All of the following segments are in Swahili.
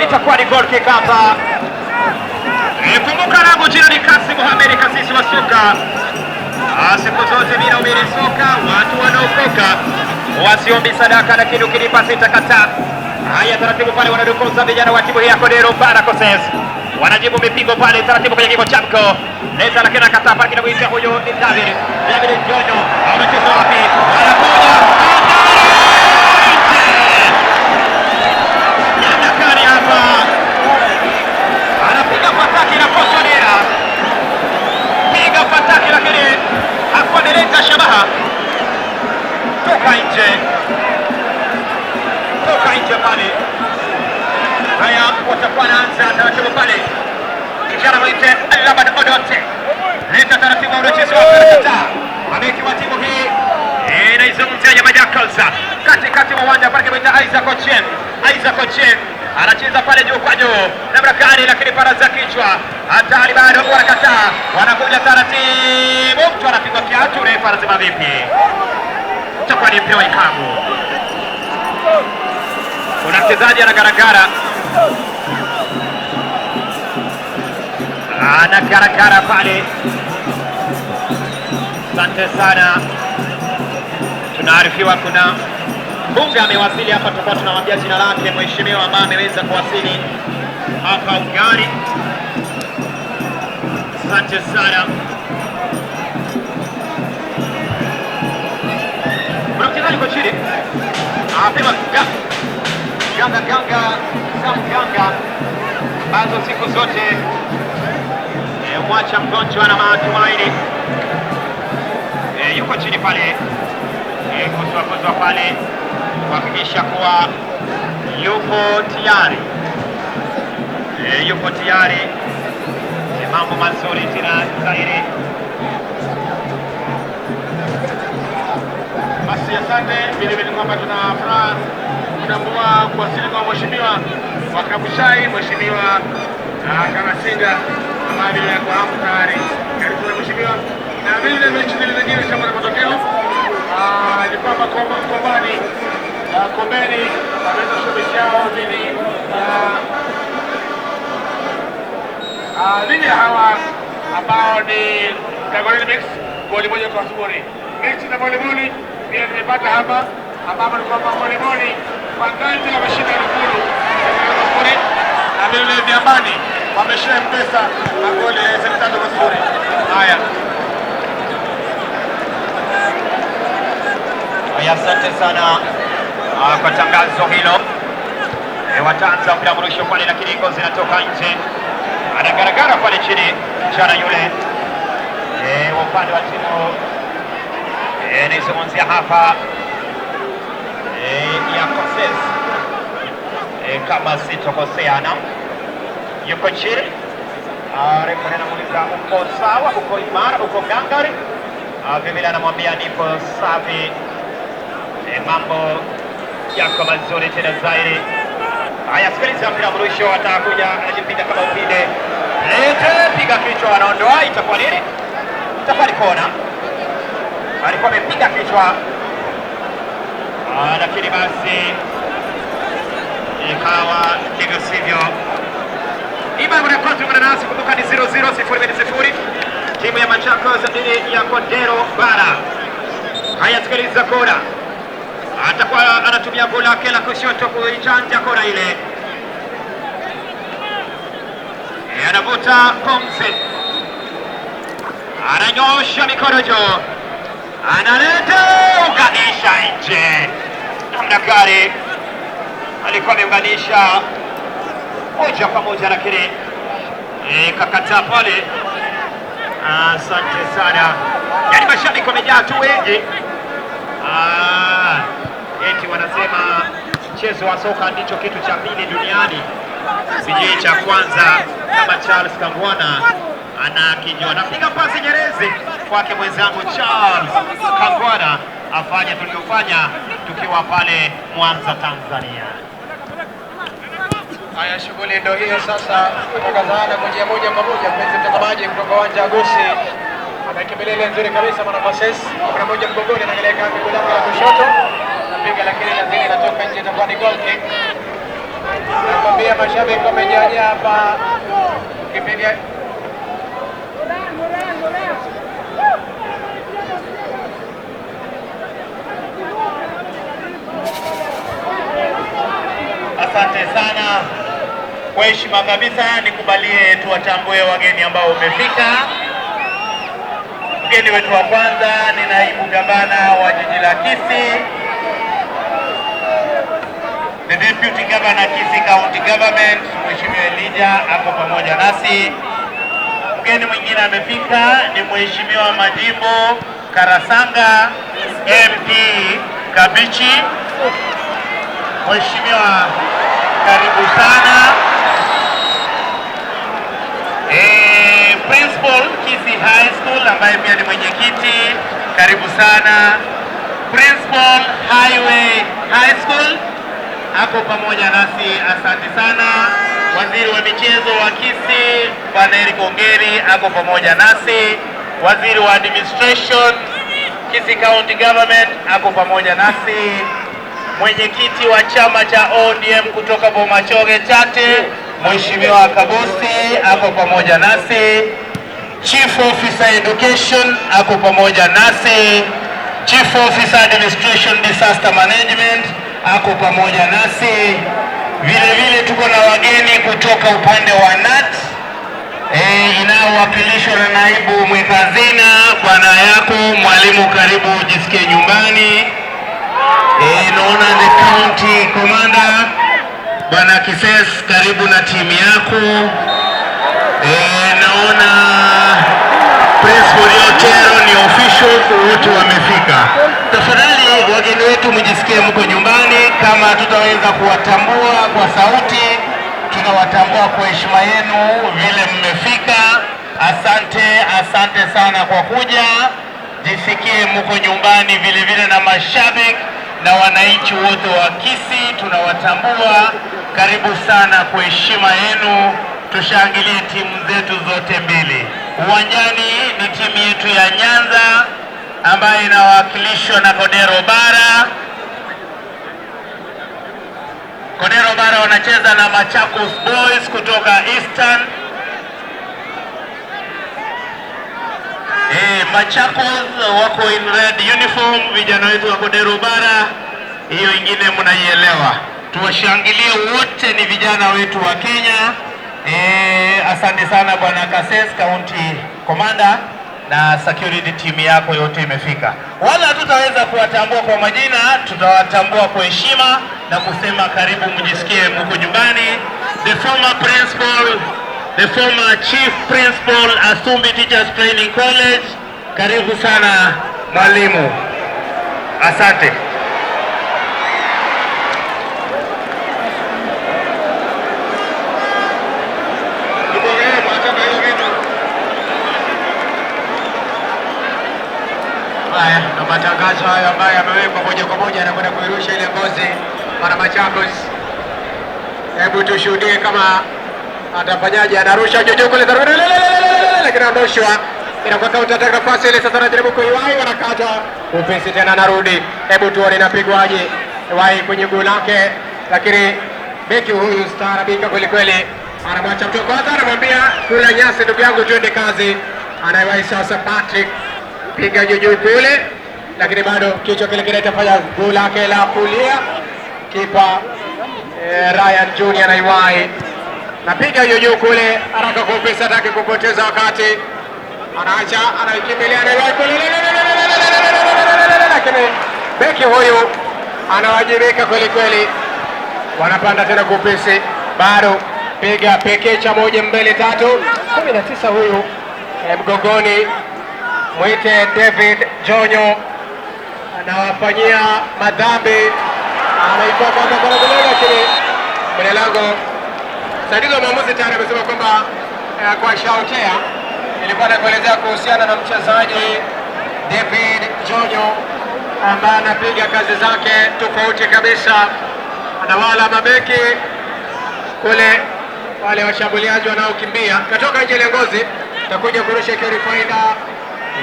Itakuwa ni goal kick hapa. Kumbuka langu jina ni Kasim Mohamed Kasisi wa soka. Siku zote mimi nahubiri soka, watu wanaokoka wasiombi sadaka, lakini ukinipa sitakataa. Haya, taratibu pale wanadokoza vijana wa timu hii ya Kodero Bara Koses. Wanajibu mipigo pale taratibu kwenye kiko chamko. Leta lakini akataa pale, kinamuita huyo ni David. David Jono anacheza wapi? Anakuja. Namna gani hapa? Anapiga fataki na kosa dira. Piga fataki lakini hakuwa amelenga shabaha. Toka nje. Toka nje pale. Haya, watakuwa wanaanza taratibu pale. Kijana mwite Laban Odote. Leta taratibu unacheza wa kataa. Mabeki wa timu hii inaizungumzia ya Majackals. Katikati mwa uwanja pale kimwita Isaac Ochieng. Isaac Ochieng anacheza pale juu kwa juu. Namna gani, lakini paraza kichwa. Hatari bado wanakataa. Wanakuja taratibu. Mtu anapigwa kiatu, refa anasema vipi? Itakuwa ni mpira wa ikabu. Kuna mchezaji anagaragara, anagaragara pale. Asante sana, tunaarifiwa kuna mbunge amewasili hapa, tutakuwa tunamwambia jina lake mheshimiwa ambaye ameweza kuwasili hapa Ugari. Asante sana. Kuna mchezaji kwa chini apewa ganga ganga za mganga ambazo siku zote mwacha mgonjwa na matumaini. Yuko chini pale, kuzwa kuzwa pale kuhakikisha kuwa yupo tayari, yupo tayari. Mambo mazuri tena zaidi. Basi asante. Vile vile kwamba tuna furaha kutambua kuwasili kwa mheshimiwa wa Kabuchai, mheshimiwa Kalasinga ambaye vile kwa hapo tayari. Karibu na mheshimiwa. Na vile vile mechi zile zingine kama na matokeo ni kwamba Kombani Kombeni wameweza kushinda mechi yao dhidi ya hawa ambao ni Kagoreni Mix goli 1-0. Mechi za volleyball pia tumepata hapa ambapo ni kwamba volleyball Wanganja wameshinda Rukuru 0, na vile vile Vyambani wameshinda Mpesa magoli 3-0. Haya. Haya, asante sana kwa tangazo hilo. Wataanza mpira mrusho pale, lakini gozi zinatoka nje. Anagaragara pale chini kijana yule wa upande wa timu naizungumzia hapa ya Koses, kama sitokosea, na yuko chini. Refa anamuuliza uko sawa, uko imara, uko gangari? Vile anamwambia nipo safi. Mambo yako mazuri tena zaidi. Haya, sikiliza mpira mrusho, atakuja anajipinda kama upinde. Lete, piga kichwa, anaondoa, itakuwa nini? Itakuwa ni kona. Alikuwa amepiga kichwa. Lakini basi ikawa ndivyo sivyo. Ima mara kwanza ungana nasi, kumbuka ni 0-0 0-0. Timu ya Machakos dhidi ya Kondero Bara. Haya, sikiliza kona. Atakuwa anatumia goli lake la kushoto kuichanja kona ile. Anavuta pumzi. Ananyosha mikono juu. Analeta unganisha nje. Namna gani alikuwa ameunganisha moja kwa moja, lakini kakataa pale. Asante sana. Yaani mashabiki wamejaa tu wengi. Eti wanasema mchezo wa soka ndicho kitu cha pili duniani, sijui cha kwanza kama Charles Kangwana anakijua. Anapiga pasi nyerezi kwake mwenzangu Charles Kangwana afanye tuliofanya tukiwa pale Mwanza, Tanzania. Haya, shughuli ndio hiyo sasa, kutangazana kwa njia moja kwa moja, mpenzi mtazamaji, kutoka uwanja wa Gusii. Anakimbilia ile nzuri kabisa mwana Passes, kuna moja mgongoni, anaangalia kama miguu lake la kushoto, anapiga lakini lazima inatoka nje, itakuwa ni goal kick. Nakwambia Angalia mashabiki wamejaa hapa kipiga. Asante sana. Kwa heshima kabisa nikubalie tuwatambue wageni ambao wamefika. Mgeni wetu wa kwanza ni naibu gavana wa jiji la Kisii, the Deputy Governor Kisii County Government, Mheshimiwa Elijah ako pamoja nasi. Mgeni mwingine amefika ni Mheshimiwa Majimbo Karasanga, MP Kabichi. Mheshimiwa, karibu sana. Principal Kisii High School ambaye pia ni mwenyekiti, karibu sana. Principal Highway High School ako pamoja nasi, asante sana. Waziri wa michezo wa Kisii Bwana Eric Ongeri ako pamoja nasi. Waziri wa Administration Kisii County Government ako pamoja nasi. Mwenyekiti wa chama cha ODM kutoka Bomachoge Chate Mheshimiwa Kabosi ako pamoja nasi. Chief Officer Education ako pamoja nasi. Chief Officer Administration Disaster Management ako pamoja nasi. Vile vile tuko na wageni kutoka upande wa NAT inayowakilishwa na naibu mweka hazina Bwana yako Mwalimu, karibu ujisikie nyumbani. Naona the county commander Bwana Kises, karibu na timu yako. Naona Principal Yotero ni officials wote wamefika. Tafadhali wageni wetu mjisikie mko nyumbani. Kama tutaweza kuwatambua kwa sauti, tunawatambua kwa heshima yenu vile mmefika. Asante, asante sana kwa kuja. Jisikie mko nyumbani vile vile na mashabiki na wananchi wote wa Kisii tunawatambua. Karibu sana kwa heshima yenu, tushangilie timu zetu zote mbili. Uwanjani ni timu yetu ya Nyanza ambayo inawakilishwa na Kodero Bara. Kodero Bara wanacheza na Machakos Boys kutoka Eastern. Machakos wako in red uniform, vijana wetu wa Kodero Bara, hiyo ingine mnaielewa. Tuwashangilie wote, ni vijana wetu wa Kenya. Asante sana Bwana Kases, County Commander na security team yako yote imefika. Wala hatutaweza kuwatambua kwa majina, tutawatambua kwa heshima na kusema karibu, mjisikie mko nyumbani. The former principal, the former chief principal Asumbi Teachers Training College, karibu sana mwalimu. Asante. Haya, na matangazo hayo ambayo yamewekwa moja kwa moja anakwenda kuirusha ile ngozi mara Machakos. Hebu tushuhudie kama atafanyaje. Anarusha juu kule, lakini anaondoshwa. Inakuwa counter attack, nafasi ile sasa anajaribu kuiwahi, wanakata upesi tena, anarudi. Hebu tuone inapigwaje. Wahi kwenye goli lake, lakini beki huyu staarabika kweli kweli, anamwacha mtu kwanza, anamwambia kula nyasi ndugu yangu, twende kazi. Anaiwahi sasa Patrick, piga juu kule, lakini bado kichwa kile kile itafanya goli lake la kulia. Kipa Ryan Junior anaiwahi, napiga juu kule haraka kwa upesi, hataki kupoteza wakati, anaacha, anaikimbilia, anaiwahi kule, lakini beki huyu anawajibika kweli kweli. Wanapanda tena kwa upesi, bado piga pekecha 1 2 3 19 huyu mgongoni mwite David Jonyo anawafanyia madhambi, anaitoa kwanza kwa goli, lakini kwenye lango msaidizi wa mwamuzi tayari amesema kwamba kwa shautea ilikuwa anakuelezea kuhusiana na mchezaji David Jonyo ambaye anapiga kazi zake tofauti kabisa, anawala mabeki kule, wale washambuliaji wanaokimbia. Katoka nje ile ngozi, takuja kurusha ikiwa ni faida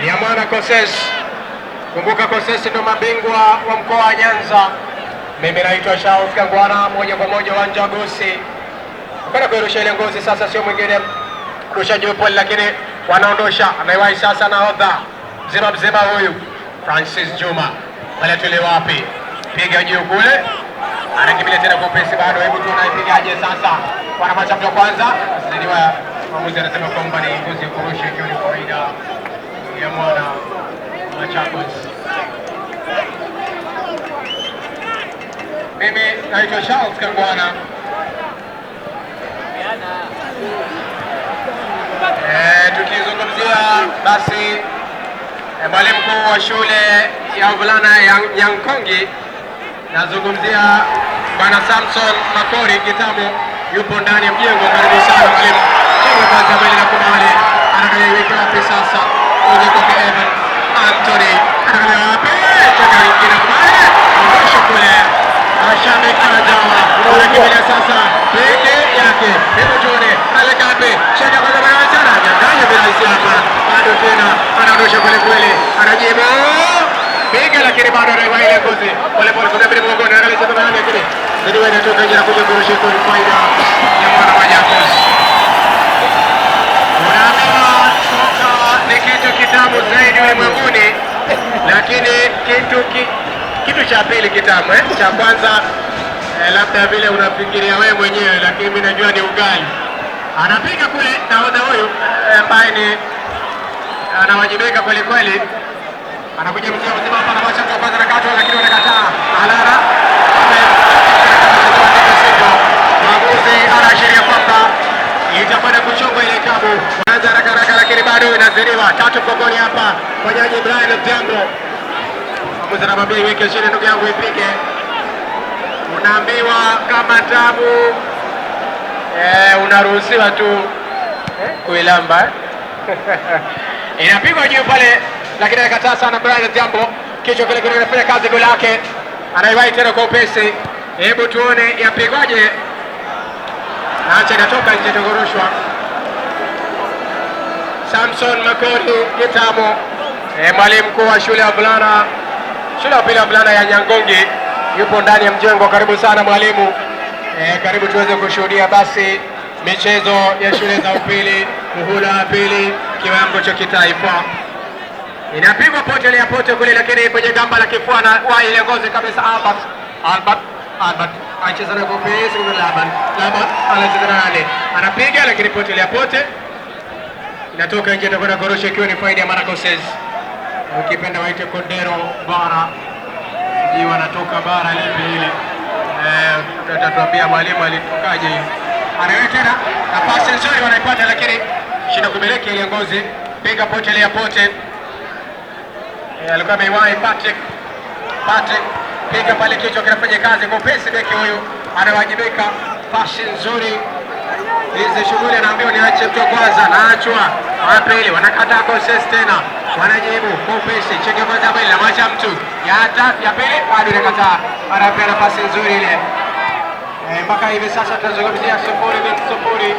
ya Mwana Koses. Kumbuka Koses ndo mabingwa wa mkoa wa Nyanza. Mimi naitwa Charles Kangwana, moja kwa moja uwanja wa Gusii. Kwenda kuirusha ile ngozi sasa, sio mwingine rusha juu pole, lakini wanaondosha. Ameiwahi sasa nahodha mzima mzima huyu Francis Juma, pale tule wapi, piga juu kule, anakimbilia tena kwa upesi bado. Hebu tuone sasa, wanapata mtu wa kwanza. Zidiwa, mwamuzi anasema kwamba ni ngozi ya kurusha, ikiwa ni faida ya mwana Machakos. Mimi naitwa Charles Kangwana. Tukizungumzia basi mwalimu mkuu wa shule ya wavulana ya Nyankongi, nazungumzia Bwana Samson Makori Gitamo, yupo ndani ya mjengo. Karibu sana mwalimu. Timu kwanza mbele na kubali, anakaiweka wapi sasa? Uje kwa Evan Anthony, anaangalia wapi? Chaka wengine kubali, ondosha kule. Mashabiki wanajawa, wanakimbilia sasa peke yake. Hebu tuone aleka wapi? Chaka kwanza bwana sana, nyang'anya bila hapa. Bado tena anaondosha kule kweli, anajibu piga, lakini bado anaiwa ile ngozi. Pole pole kwa mbele mgongoni, anaangalia sasa nani, lakini ndio inatoka nje na kuja kurusha kwa faida ya mwana Machakos. Unaambiwa soka ni kitu kitamu zaidi ulimwenguni, lakini kitu cha pili kitamu, cha kwanza labda vile unafikiria wewe mwenyewe, lakini mimi najua ni ugali. Anapiga kule nahodha huyu ambaye ni anawajibika kweli kweli. Anakuja mzima mzima hapa, anamwacha mtu wa kwanza anakatwa, lakini wanakataa. Alara mwamuzi anaashiria kwamba itakwenda kuchongwa ile kabu. Anaanza haraka haraka, lakini bado inaziriwa. Tatu mgongoni hapa kwa jaji Brian Odhiambo. Mwamuzi anamwambia iweke chini ndugu yangu, ipige. Unaambiwa kama tabu unaruhusiwa tu kuilamba. Inapigwa juu pale, lakini anakataa sana Brian Odhiambo. Kichwa kile kile kinafanya kazi, goli lake anaiwahi tena kwa upesi. Hebu tuone yapigwaje. Acha inatoka nje, kurushwa. Samson Makori Gitamo, mwalimu mkuu wa shule ya wavulana, shule ya pili ya wavulana ya Nyangongi, yupo ndani ya mjengo. Karibu sana mwalimu. Karibu tuweze kushuhudia basi michezo ya shule za upili muhula wa pili kiwango cha kitaifa. Inapigwa pote ya pote kule, lakini kwenye gamba la kifua na wa ile ngozi kabisa. Albert anacheza na kopesi kwa Laban. Laban anacheza na nani? Anapiga, lakini pote ya pote inatoka nje, itakwenda kurusha, ikiwa ni faida ya Machakos. Ukipenda waite Kondero bara, sijui wanatoka bara lipi ile. Tutatuambia mwalimu alitokaje hiyo. Anaweka tena nafasi nzuri wanaipata, lakini shida kumiliki ile ngozi. Piga pote ile ya pote. Alikuwa ameiwahi Patrick. Patrick piga pale, kichwa kinafanya kazi kwa upesi. Beki huyu anawajibika, pasi nzuri. Hizi shughuli anaambiwa niache mtu kwanza, naachwa. Wa pili wanakataa Koses tena, wanajibu kwa upesi. Cheke kwanza mbele, namwacha mtu ya tatu, ya pili bado inakataa, anapewa nafasi nzuri ile. Mpaka hivi sasa tunazungumzia 0-0.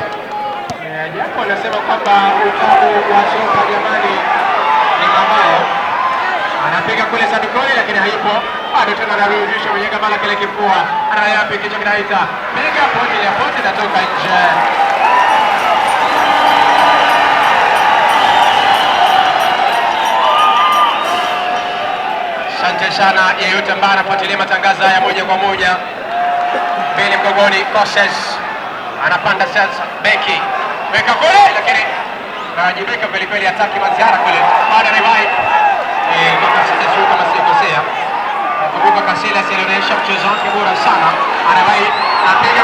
Japo anasema kwamba utamu wa soka jamani ni mabaya. Anapiga kule sandukoni, lakini haipo. Bado tena anarudisha kwenye gamba kile kifua. Anayapi kichwa kinaita. Piga pote ya pote natoka nje. Asante sana yeyote ambaye anafuatilia matangazo haya moja kwa moja. Mbele mgongoni Koses anapanda sasa, beki weka kule, lakini anajibeka kweli kweli, ataki maziara kule. Baada ya riwai sio kama sikosea. Nakumbuka Casillas alionyesha mchezo wake bora sana, anawahi apiga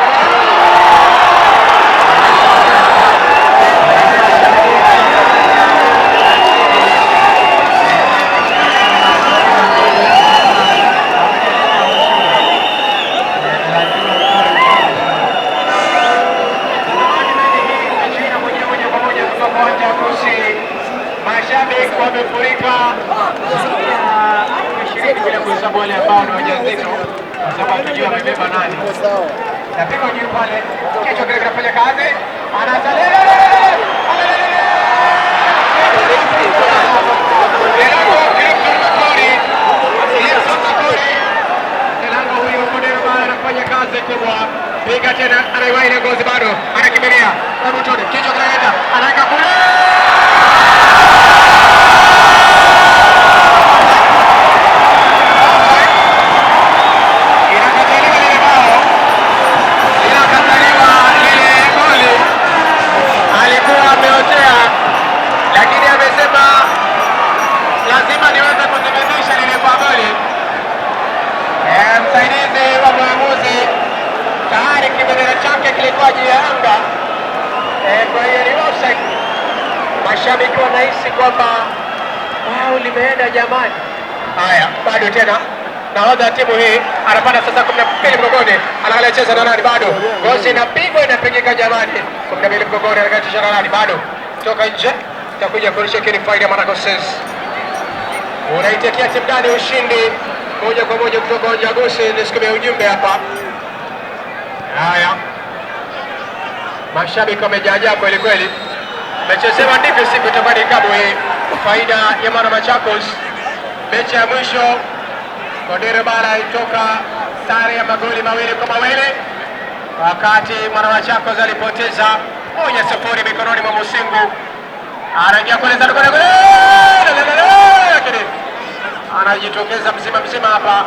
Mashabiki wamefurika 20 bila kuhesabu wale ambao ni wajawazito, kwa sababu hatujui wamebeba nani. Napigwa juu pale, kichwa kile kinafanya kazi, anasalia Lango huyo Kodero bado anafanya kazi kubwa. Piga tena, anaiwahi ile ngozi bado. Hebu tuone kichwa kinaenda, anaweka kule. Inakataliwa lile bao. Inakataliwa lile goli. Alikuwa ameotea, lakini amesema lazima niweze kuthibitisha lile kwa goli. Msaidizi wa mwamuzi tayari kibendera chake kilikuwa juu ya anga. Kwa hiyo ni offside. Mashabiki wanahisi kwamba wao limeenda jamani. Haya, bado tena nahodha wa timu hii anapanda sasa 12 mgongoni, anaangalia cheza na nani, bado ngozi inapigwa inapigika jamani. 12 mgongoni, anaangalia cheza na nani, bado toka nje, itakuja kurusha kile faida ya Managoses. Unaitakia timu gani ushindi moja kwa moja kutoka uwanja wa Gusii? Nisikie ujumbe hapa. Haya, mashabiki wamejaajaa kweli kweli. Mechezewa ndivyo sivyo, itakuwa ni kabu hii, faida ya mwana Machakos. Mechi ya mwisho Kondere Bara itoka sare ya magoli 2-2, wakati mwana Machakos alipoteza 1-0 mikononi mwa Musingu. Anaingia kule sanduku la goli, lakini anajitokeza mzima mzima hapa,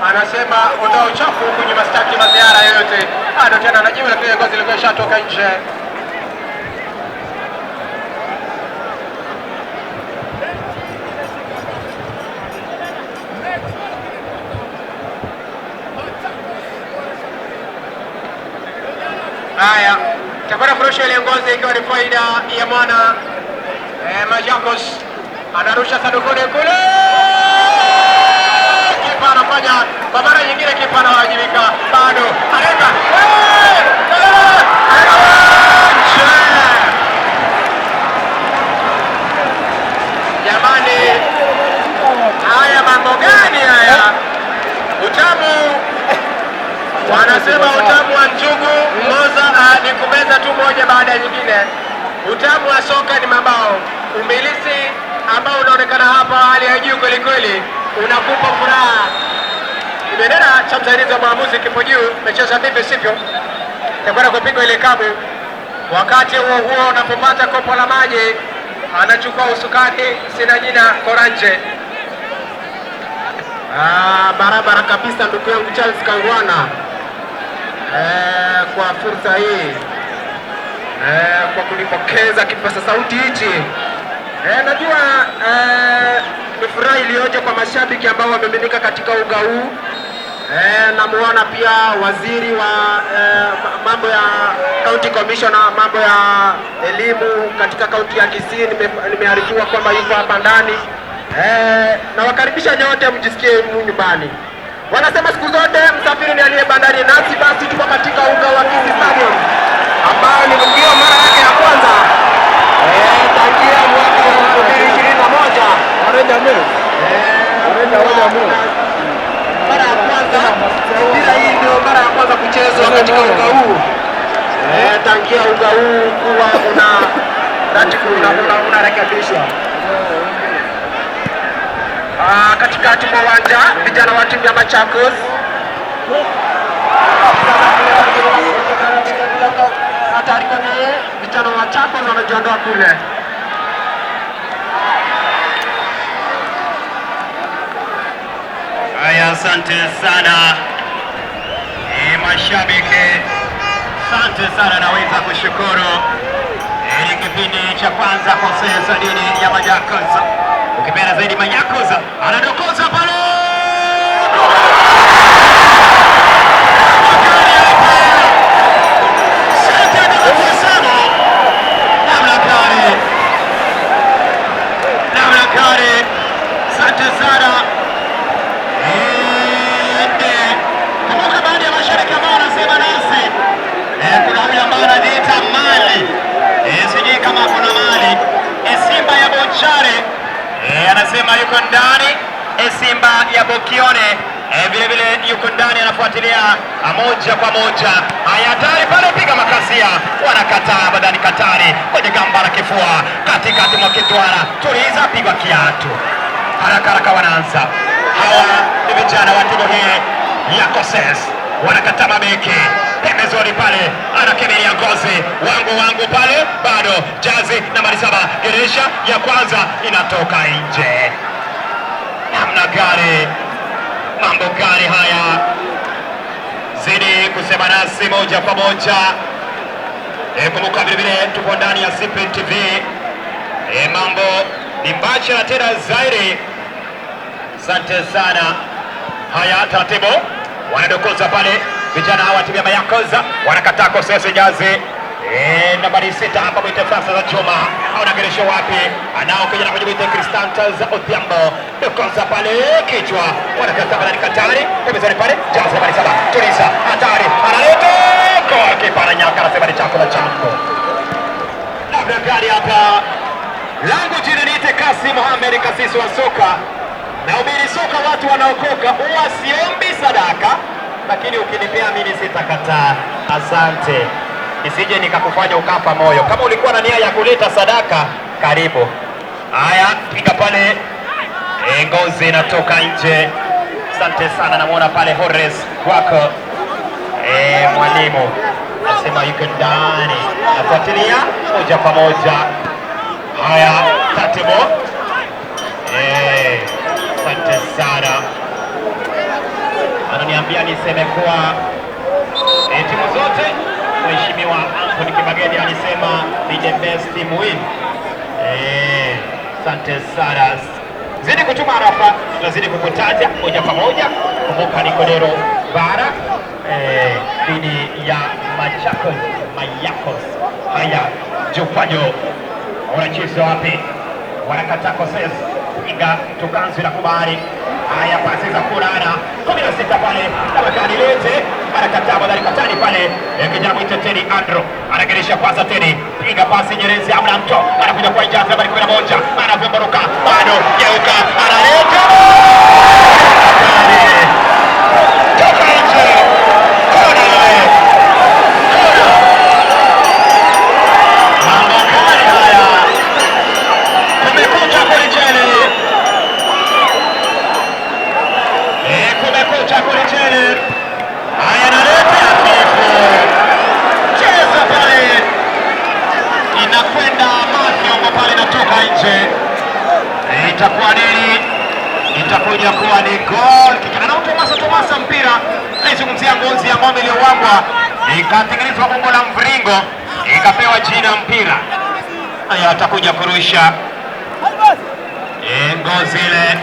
anasema ondoa uchafu huku nyuma, sitaki maziara yoyote. Bado tena anajibu, lakini ngozi ilikuwa ishatoka nje. Haya, takwenda kurusha ile ngozi ikiwa ni faida ya mwana Machakos. Anarusha sandukuni kule, kipa anafanya kwa mara nyingine, kipa anawajibika, bado anaweka jamani, haya mambo gani haya? Utamu wanasema utamu wa njugu moza ni kumeza tu moja baada ya nyingine. Utamu wa soka ni mabao. Umilisi ambao unaonekana hapa hali ya juu kweli kweli, unakupa furaha. Kibendera cha msaidizi wa mwamuzi kipo juu, mecheza vipi sivyo? Itakwenda kupigwa ile kabu. Wakati huo huo unapopata kopo la maji, anachukua usukani, sina jina Koranje. Barabara kabisa ndugu yangu Charles Kangwana. Kwa fursa hii kwa kunipokeza kipasa sauti hichi. Najua ni furaha iliyoje kwa mashabiki ambao wameminika katika uga huu. Namuona pia waziri wa mambo ya county commissioner, mambo ya elimu katika kaunti ya Kisii, nimearifiwa kwamba yuko hapa ndani. Na wakaribisha nyote mjisikie nyumbani. Wanasema siku zote msafiri ni aliye bandari, nasi basi tuko katika uga wa Kisii Stadium ambao ni ndio mara yake ya kwanza tangia mwaka wa 2021. Mara ya kwanza mpira hii ndio mara ya kwanza kuchezwa katika uga huu. Tangia uga huu kuwa una unarekebishwa. Katikati mwa uwanja vijana wa timu ya Machakos hatari kwenye vijana wa Machakos wanajiondoa kule. Haya, asante sana mashabiki, asante sana, naweza kushukuru. Ni kipindi cha kwanza Jose Sadini ya Machakos, ukipenda zaidi Machakos anadokoza pale. Asante sana. Kumbuka baadhi ya mashabiki ambao wanasema nasi, kuna huyu ambaye anajiita Mali, sijui kama kuna Mali, Simba ya Bochare, anasema yuko ndani, Simba ya Bokione vile vile yuko ndani, anafuatilia moja kwa moja. Haya, hatari pale, piga makasia, wanakataa badani Katari kwenye gamba la kifua, katikati mwa kitwara, tuliza, pigwa kiatu, haraka haraka wanaanza. Hawa ni vijana wa timu hii ya Koses, wanakataa mabeki pembezoni. Pembezoni pale anakimbilia Ngozi, wangu wangu pale bado jazi nambari 7 geresha ya kwanza inatoka nje. Namna gani, mambo gani haya? Zidi kusema nasi moja kwa moja. Kumbuka vile vile tupo ndani ya Cyprian TV. Mambo ni mbachara tena zaidi. Asante sana. Haya, taratibu wanadokoza pale vijana hawa timu ya Mayakoza wanakataa kosesi jazi nambari 6 hapa mwite Francis za Chuma anageresha wapi, anao kijana kwenye mwite Cristantas Odhiambo, dokoza pale kichwa, wanakataa pale Katari pembezoni pale jazi nambari 7 Tulisa hatari, analeta kwa kipa ananyaka, anasema ni chakula changu. Labda gari hapa langu jina niite Kasi Mohamed Kasisi wa soka na ubiri soka, watu wanaokoka huwa siombi sadaka, lakini ukinipea mimi sitakataa. Asante, isije nikakufanya ukafa moyo. Kama ulikuwa na nia ya kuleta sadaka, karibu. Haya, piga pale, ngozi inatoka nje. Asante sana, namuona pale Horace wako mwalimu nasema yuko ndani, nafuatilia moja kwa moja. Haya, taratibu. Asante sana. Ananiambia niseme kuwa timu zote, Mheshimiwa Anthony Kibageni alisema ni the best team win. Asante sana. Zidi kutuma arafa, tunazidi kukutaja moja kwa moja. Kumbuka ni Kodero Bara dhidi ya Machakos Mayakos. Haya, Jupajo wanacheza wapi? Wanakataa koses piga tukanzi na kubali. Haya, pasi za kurana 16 pale na makani lete anakataa badali katani pale kijana mwite Teddy Andro anageresha kwanza Teddy, piga pasi Nyerezi amna mtu anakuja kwa ijaza nambari 11 anavyobaruka bado geuka analeta toka nje, kona ile kona. Mambo gani haya? Kumekucha kwelichele, kumekucha kwelichele. Haya, naleta hafifu, cheza pale, inakwenda Mafyongo pale, inatoka nje. Itakuwa nini? Itakuja kuwa ni goal kick. Anautomasa Tomasa mpira, naizungumzia ngozi ya ng'ombe iliyowangwa ikatengenezwa umbo la mviringo ikapewa jina mpira. Haya, atakuja kurusha ngozi ile,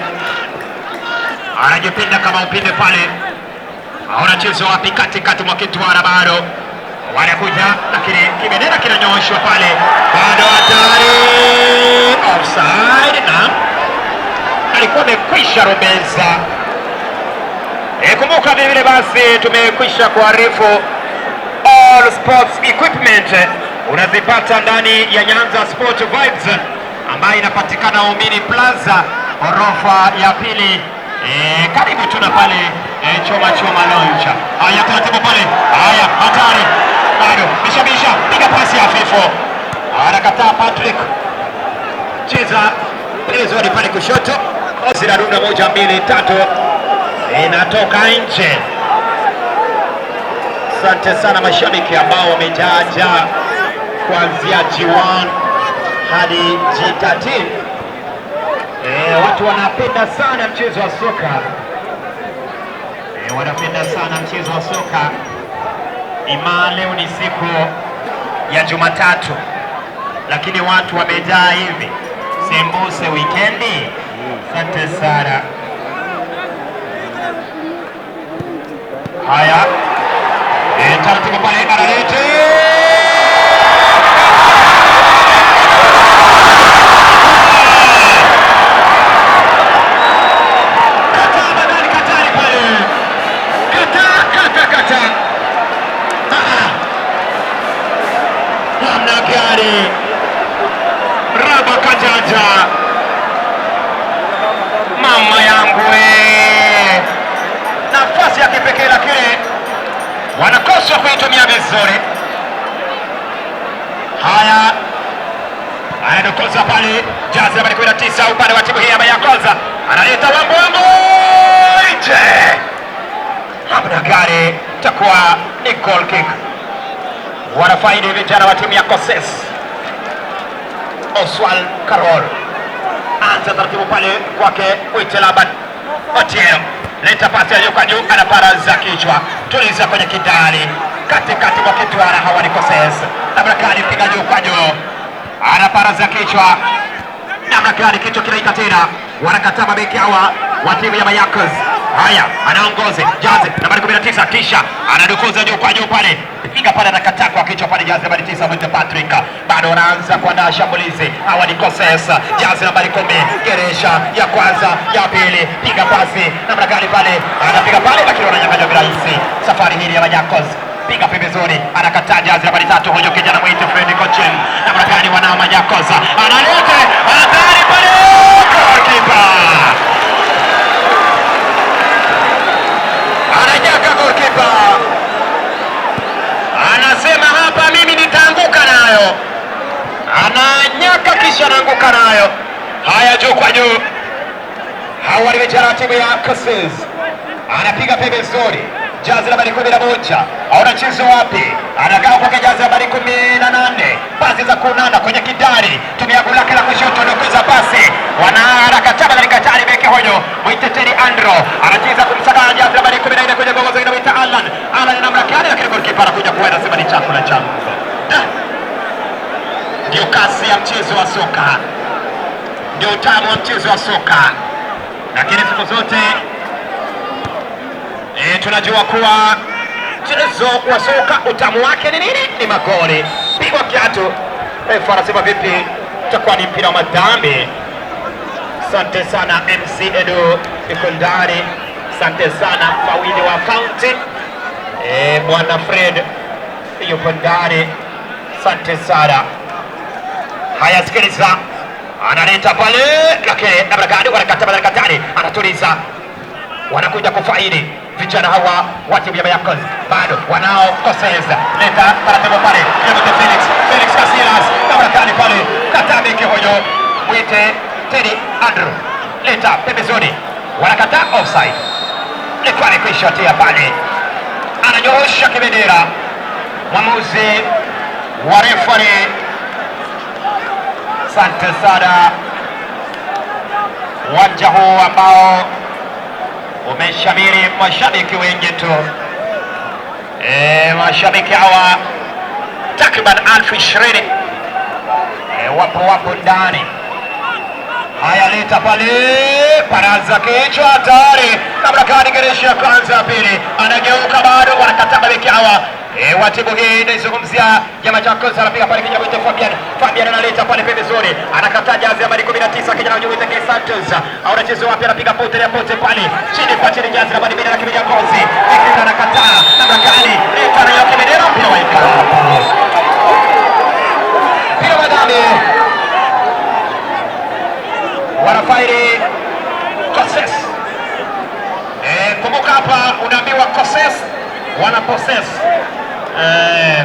anajipinda kama upinde pale, anacheza wapi? Katikati mwa kitwara bado wanakuja, lakini kibendera kinanyooshwa pale, bado hatari, offside na alikuwa amekwisha robeza. Kumbuka vile vile basi tumekwisha kuarifu all sports equipment unazipata ndani ya Nyanza Sport Vibes ambayo inapatikana Omini Plaza ghorofa ya pili, karibu tuna pale Choma Choma Lounge. Haya, taratibu pale. Haya, hatari bado, bisha bisha, piga pasi hafifu, anakataa Patrick, cheza pembezoni pale kushoto, zinadunda 1 2 3, inatoka nje. Asante sana mashabiki ambao wamejaja kuanzia G1 hadi G13. Watu wanapenda sana mchezo wa soka. Wanapenda sana mchezo wa soka. Ima leo ni siku ya Jumatatu, lakini watu wamejaa hivi sembuse weekendi. Asante sana. Haya, taratibu pale analete kata badali katari pale, kata kata kata. Namna gani raba kajaja, mama yangu nafasi ya kipekee lakini wanakosa kuitumia vizuri. Haya, anadokoza pale jazi nambari 19 upande wa timu hii ya Mayakoza, analeta wambo wambo nje, hamna gari, itakuwa ni goal kick. Wanafaidi vijana wa timu ya Koses. Oswald Karol anza taratibu pale kwake Mwite Laban Otieno, leta pasi ya juu kwa juu, anaparaza kichwa, tuliza kwenye kidari, katikati mwa kitwara. Hawa ni Koses namna gani, piga juu kwa juu, anaparaza kichwa namna gani, kichwa kinaita tena, wanakataa mabeki hawa wa timu ya Mayakos. Haya, anaongoze jazi nambari 19, kisha anadukuza juu kwa juu pale, piga pale, anakataa kwa kichwa pale, jazi nambari 9 Mwite Patrick. Bado wanaanza kuandaa shambulizi, hawa ni Koses, jazi nambari 10, geresha ya kwanza ya pili, piga pasi namna gani pale, anapiga pale, lakini wananyang'anywa virahisi. Safari hii ya Mayakos, piga pembezoni, anakataa jazi nambari 3, huyo kijana Mwite Fred Kochen. Namna gani wanao Mayakos, analeta hatari pale, goalkeeper ananyaka, goalkeeper anasema hapa mimi nitaanguka nayo, ananyaka kisha anaanguka nayo. Haya, juu kwa juu, hawa ni vijana wa timu ya Koses, anapiga pembezoni, jazi nambari 11 aona chezo wapi, anakaa kwake jazi nambari 18, pasi za kunana kwenye kidari, tumia goli lake la kushoto, dokoza pasi, wanaharakataba katika tari beki huyo Mwite Teddy Andro anacheza kumsaka jazi nambari 14 kwenye gogo zingine, Mwite Alan Alan namna gani, lakini goalkeeper anakuja kuenda, sema ni chakula changu. Ndio kasi ya mchezo wa soka, ndio utamu wa mchezo wa soka, lakini siku zote tunajua kuwa mchezo wa soka utamu wake ni nini? Ni magoli. Pigwa kiatu, refa anasema vipi? Itakuwa ni mpira wa madhambi. Asante sana MC Edu Ikondari, asante sana mfawidhi wa kaunti Bwana Fred yupo ndani, asante sana. Haya, sikiliza, analeta pale, lakini namna gani wanakata madarakani, anatuliza, wanakuja kufaidi vijana hawa wa timu ya Mayakos, bado wanao Koses, leta taratibu pale, Clement Felix, Felix Casillas, namna gani pale, katabiki huyo Mwite Teddy Andrew, leta pembezoni, wanakataa offside, ilikuwa ni kuishotia pale, ananyorosha kibendera mwamuzi wa refari. Asante sana. Uwanja huu ambao umeshamiri mashabiki wengi tu, mashabiki hawa takriban 20,000 wapo ndani. Haya, leta pale, paraza kichwa, hatari kabla kadi gereshi ya kwanza ya pili, anageuka bado, wanakataa mabeki hawa wa timu hii inaizungumzia ya Machakos, anapiga pale kijana mwite Fabian, Fabian analeta pale pembezoni, anakataa jazi nambari 19 kijana mwite K Santos, anacheza wapi, anapiga pote ya pote pale chini kwa chini, jazi nambari 2 anakimbilia ngozi, Nikita anakataa namna gani, leta na yote bendera, mpira wa ikapu, mpira wa dami, wanafairi Koses. Kumbuka hapa unaambiwa Koses wana possess.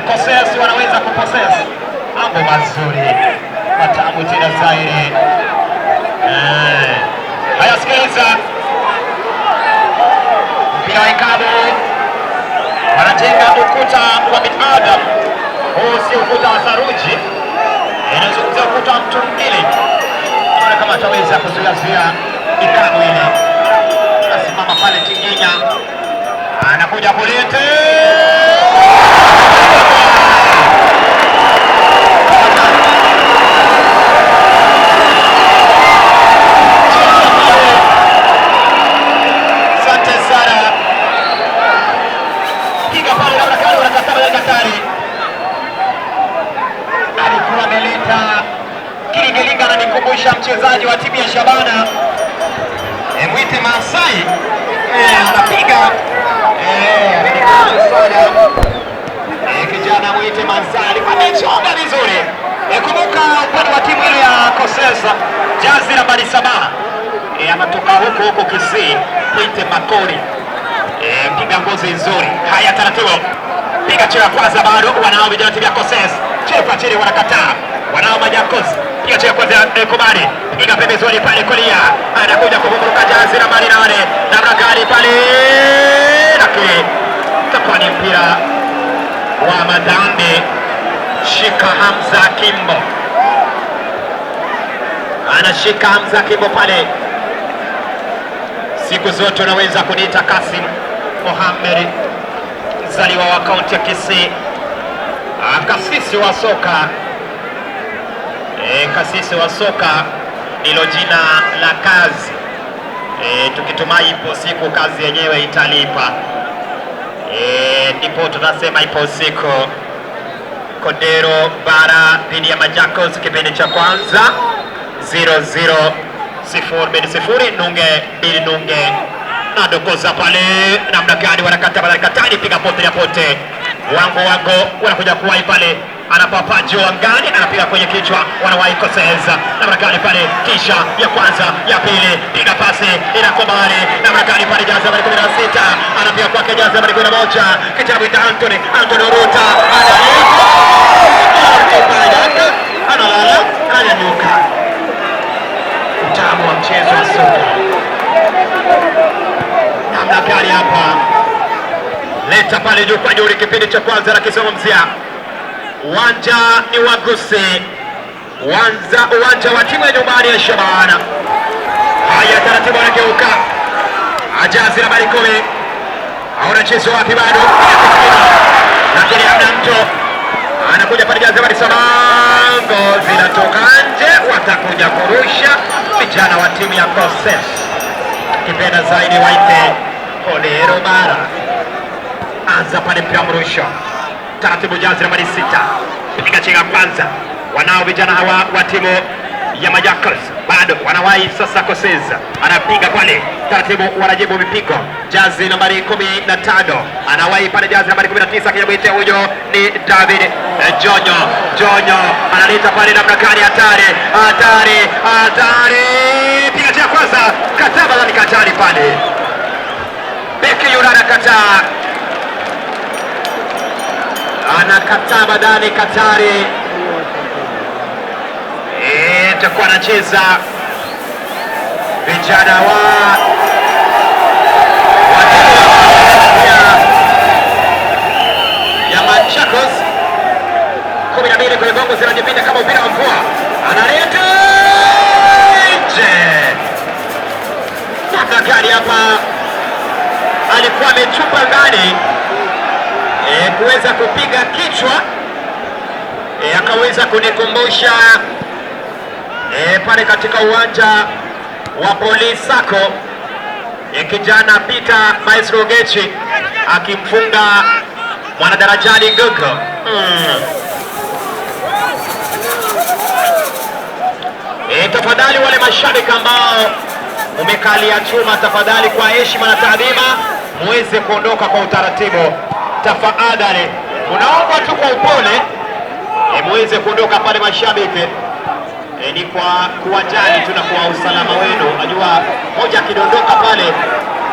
Koses wanaweza kupossess. Mambo mazuri matamu tena zaidi. Haya, sikiliza, mpira wa ikabu, wanajenga ukuta wa binadamu. Huu si ukuta wa saruji, inazungumzia ukuta wa mtu mbili. Tuone kama ataweza kuzuia ikabu ile. Nasimama pale Tinginya, anakuja kulete Asante sana. Piga pale namna gani, wanakataa Katari. Alikuwa ameleta Kilingelinga, ananikumbusha mchezaji wa timu ya Shabana Mwite Masai, anapiga sana kijana Mwite Masai alikuwa amechonga vizuri. Kumbuka upande wa timu ile ya Kosesa, jazi nambari 7 anatoka huko huko Kisii, Mwite Makori, mpiga ngozi nzuri. Haya, taratibu, piga chini ya kwanza, bado wanao vijana timu ya Koses, chini kwa chini, wanakataa wanao Majakos, piga chini ya kwanza, Kubali, piga pembezoni pale kulia, anakuja kuvuruka jazi nambari 8 namna gani pale, lakini itakuwa ni mpira wa madhambi. Shika Hamza Kimbo, anashika Hamza Kimbo pale. Siku zote unaweza kuniita Kasim Mohamed, mzaliwa wa kaunti ya Kisii, kasisi wa soka. Kasisi wa soka ndilo jina la kazi. Tukitumai ipo siku kazi yenyewe italipa. Ndipo tunasema ipo siku. Kondero Bara dhidi ya Machakos, kipindi cha kwanza 0-0, 0-0, nunge 2 nunge. Na dokoza pale namna gani, wanakata pale katani, piga pote ya pote, wango wango wanakuja kuwahi pale, anapapa juu angani, anapiga kwenye kichwa, wanawahi koseza namna gani pale, kisha ya kwanza ya pili, piga pasi inakubali namna gani pale, jaza nambari 16 anapiga kwake, jaza nambari 11 kitabu cha Anthony, Anthony Ruta analeta analala, ananyanyuka. Utamu wa mchezo wa soka namna gani hapa, leta pale juu kwa juu. Kipindi cha kwanza la kizungumzia, uwanja ni wa Gusii, uwanja wa timu ya nyumbani ya Shabana. Haya, taratibu anageuka ajazi nambari 10, haona chezo wapi bado, lakini hamna mtu anakuja pale, jazi nambari 7, zinatoka nje, watakuja kurusha vijana wa timu ya Koses, kipenda zaidi waite Kondero Bara. Anza pale mpira mrusho taratibu, jazi nambari 6 piga chenga kwanza, wanao vijana hawa wa timu ya Machakos bado wanawahi sasa. Koseza anapiga pale taratibu, wanajibu mipigo. Jazi nambari 15 anawahi pale, jazi nambari 19 kijamwite huyo ni David Jonyo. Jonyo analeta pale namna gani, hatari hatari hatari, piga chenga kwanza, kataba na katari pale, beki yule anakataa, anakataa badani Katari. Takuwa anacheza vijana wa ya Machakos 12 kwenye gongo zinajipinda kama mpira wa mvua, analeta nje. Namna gani hapa, alikuwa amechupa ndani kuweza kupiga kichwa, akaweza kunikumbusha pale katika uwanja wa Police Sacco, kijana Peter Maestro Gechi akimfunga mwanadarajani Gogo. Tafadhali wale mashabiki ambao umekalia chuma, tafadhali kwa heshima na taadhima muweze kuondoka kwa utaratibu. Tafadhali unaomba tu kwa upole muweze kuondoka pale mashabiki. Ni kwa kuwajali tu na kwa usalama wenu. Unajua moja akidondoka pale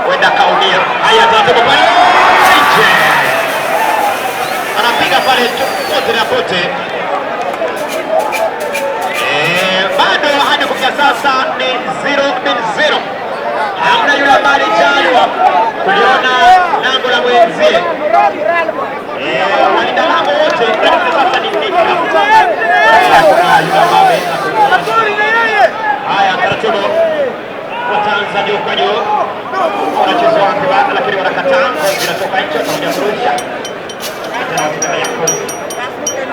kwenda kaumia. Haya, taratibu pale nje, anapiga pale pote na pote. Bado hadi kufikia sasa ni 0-0, hamna yule ambaye alijaliwa kuliona lango la mwenzie. Walinda lango wote sasa ni Nika. Haya, taratibu wataanza juu kwa juu, wanacheza wapi, lakini wanakataa, zinatoka nje, watakuja kurusha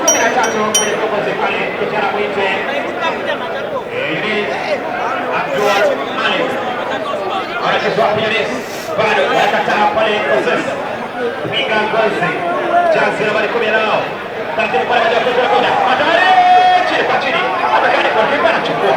13 kwenye kokozi pale, kijana mwite Yunis Abdul Malik, wanacheza wapi Yunis, bado wanakataa pale Koses, piga ngozi, jazi nambari 10 nao taratibu pale, moja kwa moja, hatari chini kwa chini, atakani kwa kipa anachukua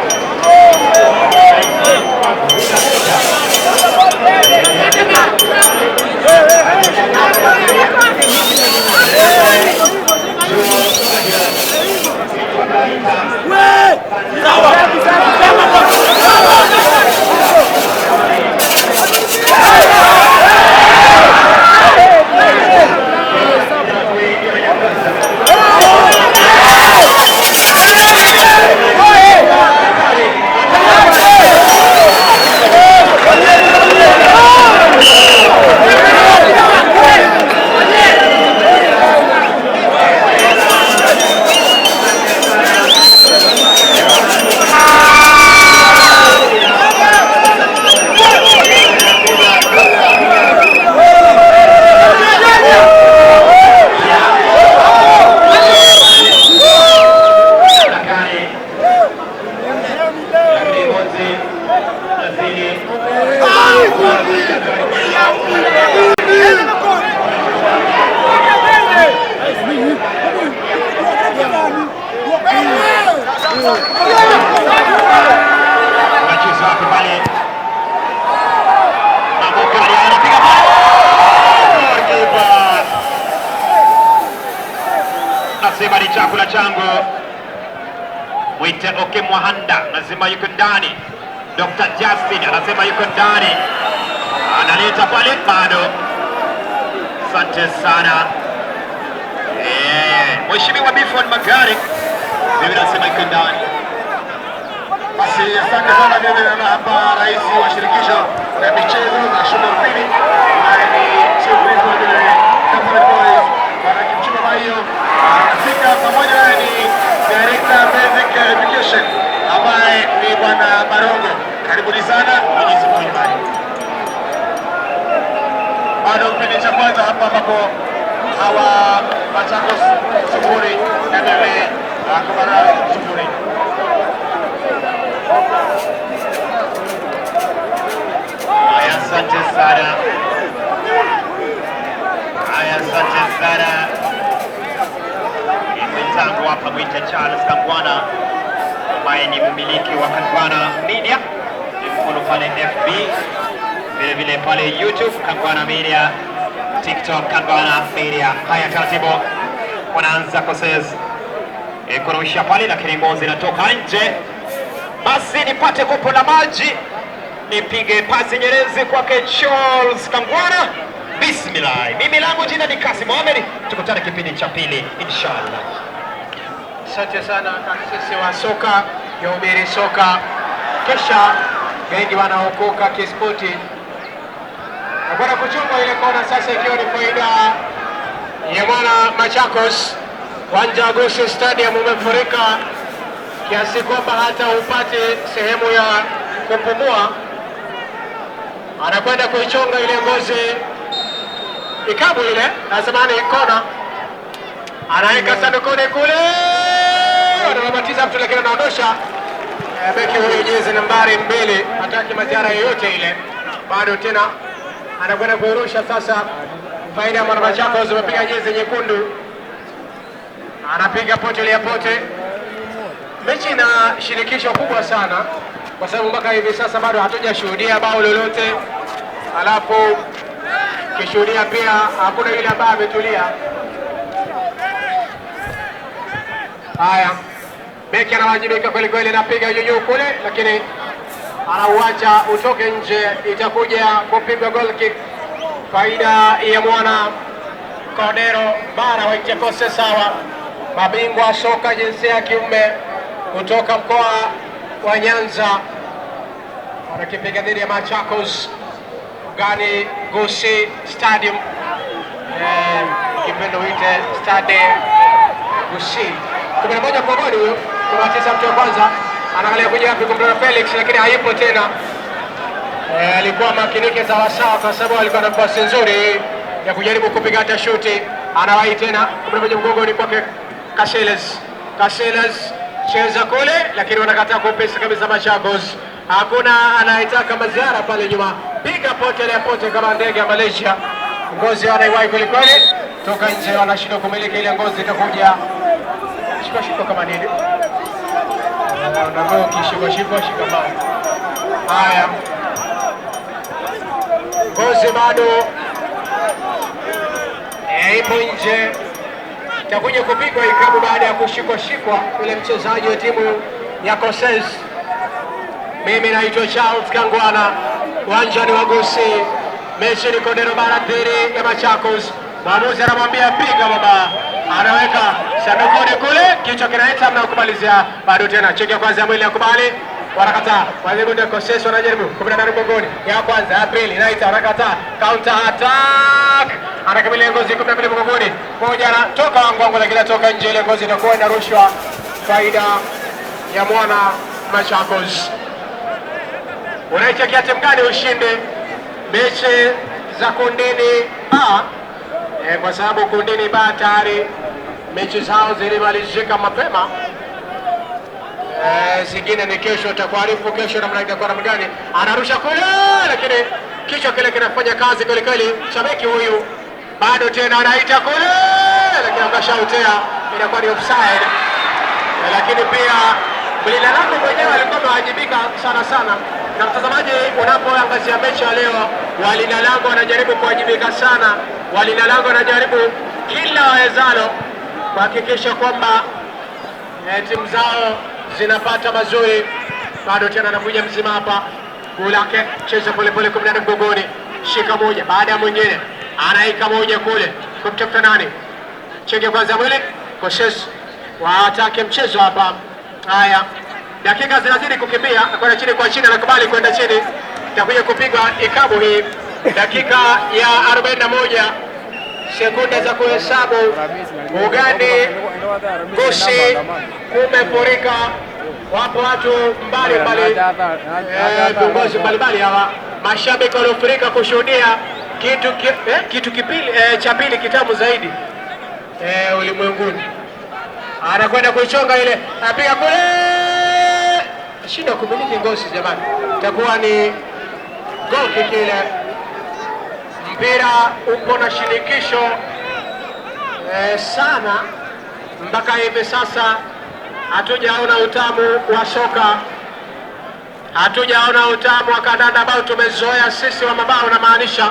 Unacheza wapi pale? Mabokali anapiga pale. Goalkeeper. Nasema ni chakula changu. Mwite Oke Mwahanda nasema yuko ndani. Dr. Justin anasema yuko ndani, analeta pale bado. Asante sana Mheshimiwa Bifon Magari, mimi nasema yuko ndani. Basi asante sana. Mimi naona hapa rais wa shirikisho la michezo za shule ya upili ambaye ni Chief Principal vile Kapsabet Boys Bwana Kipchumba Maiyo anafika, pamoja naye ni Director Basic Education ambaye ni Bwana Barongo. Karibuni sana, Mwenyezi Mungu nyumbani. Bado kipindi cha kwanza hapa ambapo hawa Machakos 0 na vile Kabarasi 0. Haya, asante sana. Haya, asante sana. Ni mwenzangu hapa mwite Charles Kangwana ambaye ni mmiliki wa Kangwana Media, ni mfollow pale FB, vile vile pale YouTube Kangwana Media, TikTok Kangwana Media. Haya, taratibu wanaanza Koses kurusha pale, lakini ngozi inatoka nje. Basi nipate kopo la maji nipige pasi nyerezi kwake Charles Kangwana. Bismillah. Mimi langu jina ni Kasim Mohamed, tukutane kipindi cha pili inshallah. Asante sana kasisi wa soka ya soka, kisha wengi wanaokoka kispoti na kwenda kuchunga ile kona sasa, ikiwa ni faida ya mwana Machakos. Uwanja wa Gusii Stadium umefurika kiasi kwamba hata upate sehemu ya kupumua. Anakwenda kuichonga ile ngozi ikabu ile, nasema ni kona, anaweka sandukuni kule, anabatiza mtu lakini anaondosha. Beki huyu jezi nambari 2 hataki madhara yoyote ile, bado tena anakwenda kuirusha sasa. Faida ya mwana Machakos, amepiga jezi nyekundu, anapiga pote ya pote. Mechi ina shirikisho kubwa sana kwa sababu mpaka hivi sasa bado hatujashuhudia bao lolote, alafu kishuhudia pia hakuna yule ambaye ametulia. Haya, beki anawajibika kweli kweli, anapiga juu kule, lakini anauacha utoke nje, itakuja kupigwa goal kick. Faida ya mwana Kodero Bara wa Kose sawa, mabingwa soka jinsia ya kiume kutoka mkoa wa Nyanza, wanakipiga dhidi ya Machakos ugani Gusii Stadium, kipendo wite Stade Gusii. 11 kwa goli huyo, 19 mtu wa kwanza anaangalia kuja wapi kumtoa Felix, lakini hayupo tena. Alikuwa makinike sawa sawa kwa sababu alikuwa na nafasi nzuri ya kujaribu kupiga hata shuti. Anawahi tena 11 mgongoni kwake Casillas. Casillas cheza kule, lakini wanakataa kwa upesi kabisa Machakos. Hakuna anayetaka maziara pale nyuma. Piga pote ile pote kama ndege ya Malaysia. Ngozi anaiwahi kweli kweli, toka nje wanashindwa kumiliki ile ngozi, itakuja shika shika kama nini. Ndio kishika shika shika mbali. Haya, ngozi bado ipo nje, itakuja kupigwa ikabu baada ya kushikwa shikwa yule mchezaji wa timu ya Koses. Mimi naitwa Charles Kangwana, uwanja ni wa Gusii, mechi ni Kodero Bara dhidi ya Machakos. Mwamuzi anamwambia piga baba, anaweka sandukuni kule, kichwa kinaita mna kumalizia bado tena. Cheki ya kwanza ya mwili ya kubali, wanakataa. Wazee Koses wanajaribu 18 mgongoni, ya kwanza ya pili inaita, wanakataa. Counter attack, anakamilia ngozi 12 mgongoni, moja anatoka wangu lakini atoka nje, ile ngozi itakuwa inarushwa. Faida ya mwana Machakos. Unaichekia timu gani ushinde mechi za kundini A? Kwa sababu kundini B tayari mechi zao zilimalizika mapema. Zingine ni kesho, takuarifu kesho namna itakuwa namna gani. Anarusha kule, lakini kichwa kile kinafanya kazi kweli kweli. Shabiki huyu bado tena anaita kule, lakini akashautea, inakuwa ni offside. Lakini pia mlinda lango mwenyewe alikuwa amewajibika sana sana. Na mtazamaji, unapoangazia mechi ya leo, walinda lango wanajaribu kuwajibika sana, walinda lango wanajaribu kila wawezalo kuhakikisha kwamba timu zao zinapata mazuri. Bado tena anakuja mzima hapa, guu lake cheza polepole, 18 mgongoni, shika moja baada ya mwingine, anaika moja kule kumtafuta nani, chenge kwanza mwili Koshes watake mchezo hapa. Haya, dakika zinazidi kukimbia, kwenda chini kwa chini, anakubali kwenda chini, itakuja kupigwa ikabu hii, dakika ya 41 sekunde za kuhesabu. Ugani Gusii kumefurika, wapo watu mbalimbali, viongozi mbalimbali hawa, mashabiki waliofurika kushuhudia kitu kipili cha pili kitamu zaidi ulimwenguni. Anakwenda kuichonga ile, apiga kule, shida kumiliki Ngosi jamani, itakuwa ni goal kick ile. Mpira upo na shirikisho sana mpaka hivi sasa hatujaona utamu wa soka, hatujaona utamu wa kandanda ambao tumezoea sisi wa mabao, na maanisha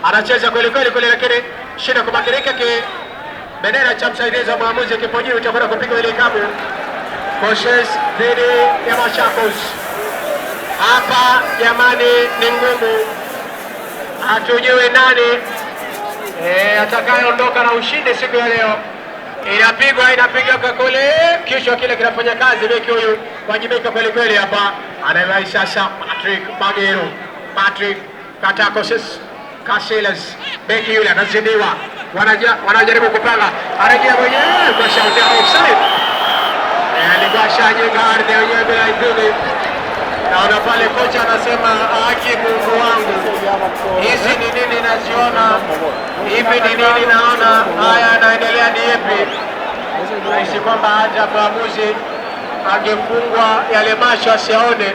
anacheza kweli kweli kule, lakini shida kubakirika ki bendera cha msaidizi wa mwamuzi kipo juu, itakwenda kupigwa ile ikabu. Koshes dhidi ya Machakos hapa jamani, ni ngumu, hatujui nani atakayeondoka na ushindi siku ya leo. Inapigwa inapiga kwa kule, kichwa kile kinafanya kazi. Beki huyu wajibika kweli kweli hapa, anaiwahi sasa Patrick Magero, Patrick Katakoses Casillas, beki yule anazidiwa, wanajaribu kupanga, anarejea mwenyewe kwa shauti ya offside. Alikuwa ashajenga ardhi wenyewe bila idhini. Naona pale kocha anasema haki Mungu wangu, hizi ni nini naziona, hivi ni nini naona, haya yanaendelea ni yepi? Nahisi kwamba hata mwamuzi angefungwa yale macho asiaone,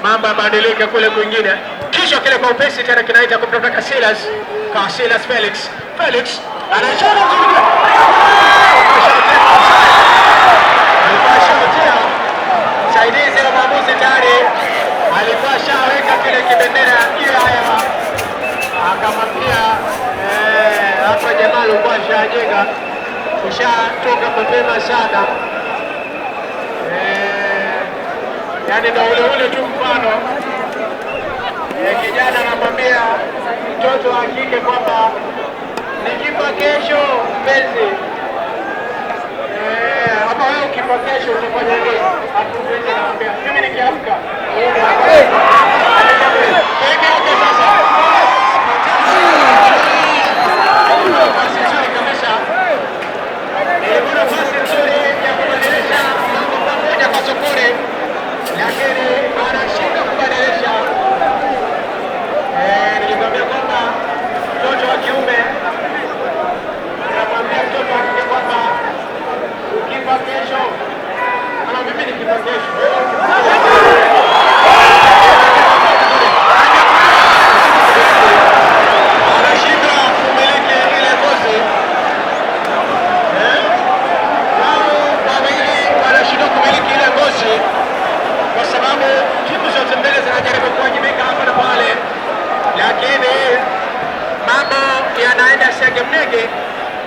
mambo yabadilike kule kwingine. Kisha kile kwa upesi tena kinaita kumtoka Casillas, Casillas Felix, Felix anachora msaidizi wa mwamuzi tayari alikuwa ashaweka kile kibendera juu ya hewa, akamwambia hapa jamaa alikuwa ashajenga, ushatoka mapema sana. Yani ndo ule ule tu mfano kijana anamwambia mtoto wa kike kwamba nikifa kesho mpenzi, ama wewe ukifa kesho utafanya nini? Mpenzi anamwambia mimi nikiamka sasa. Nafasi nzuri kabisa, ilikuwa nafasi nzuri ya kubadilisha mambo 1-0, lakini anashindwa kubadilisha. Nilikwambia kwamba mtoto wa kiume anamwambia mtoto wa kike kwamba ukifa kesho, ama mimi nikifa kesho, wewe ukifa anashindwa kumiliki ile kozi. Wao wawili wanashindwa kumiliki ile ngozi kwa sababu timu zote mbili zinajaribu kuwajibika hapa na pale, lakini mambo yanaenda sege mnege,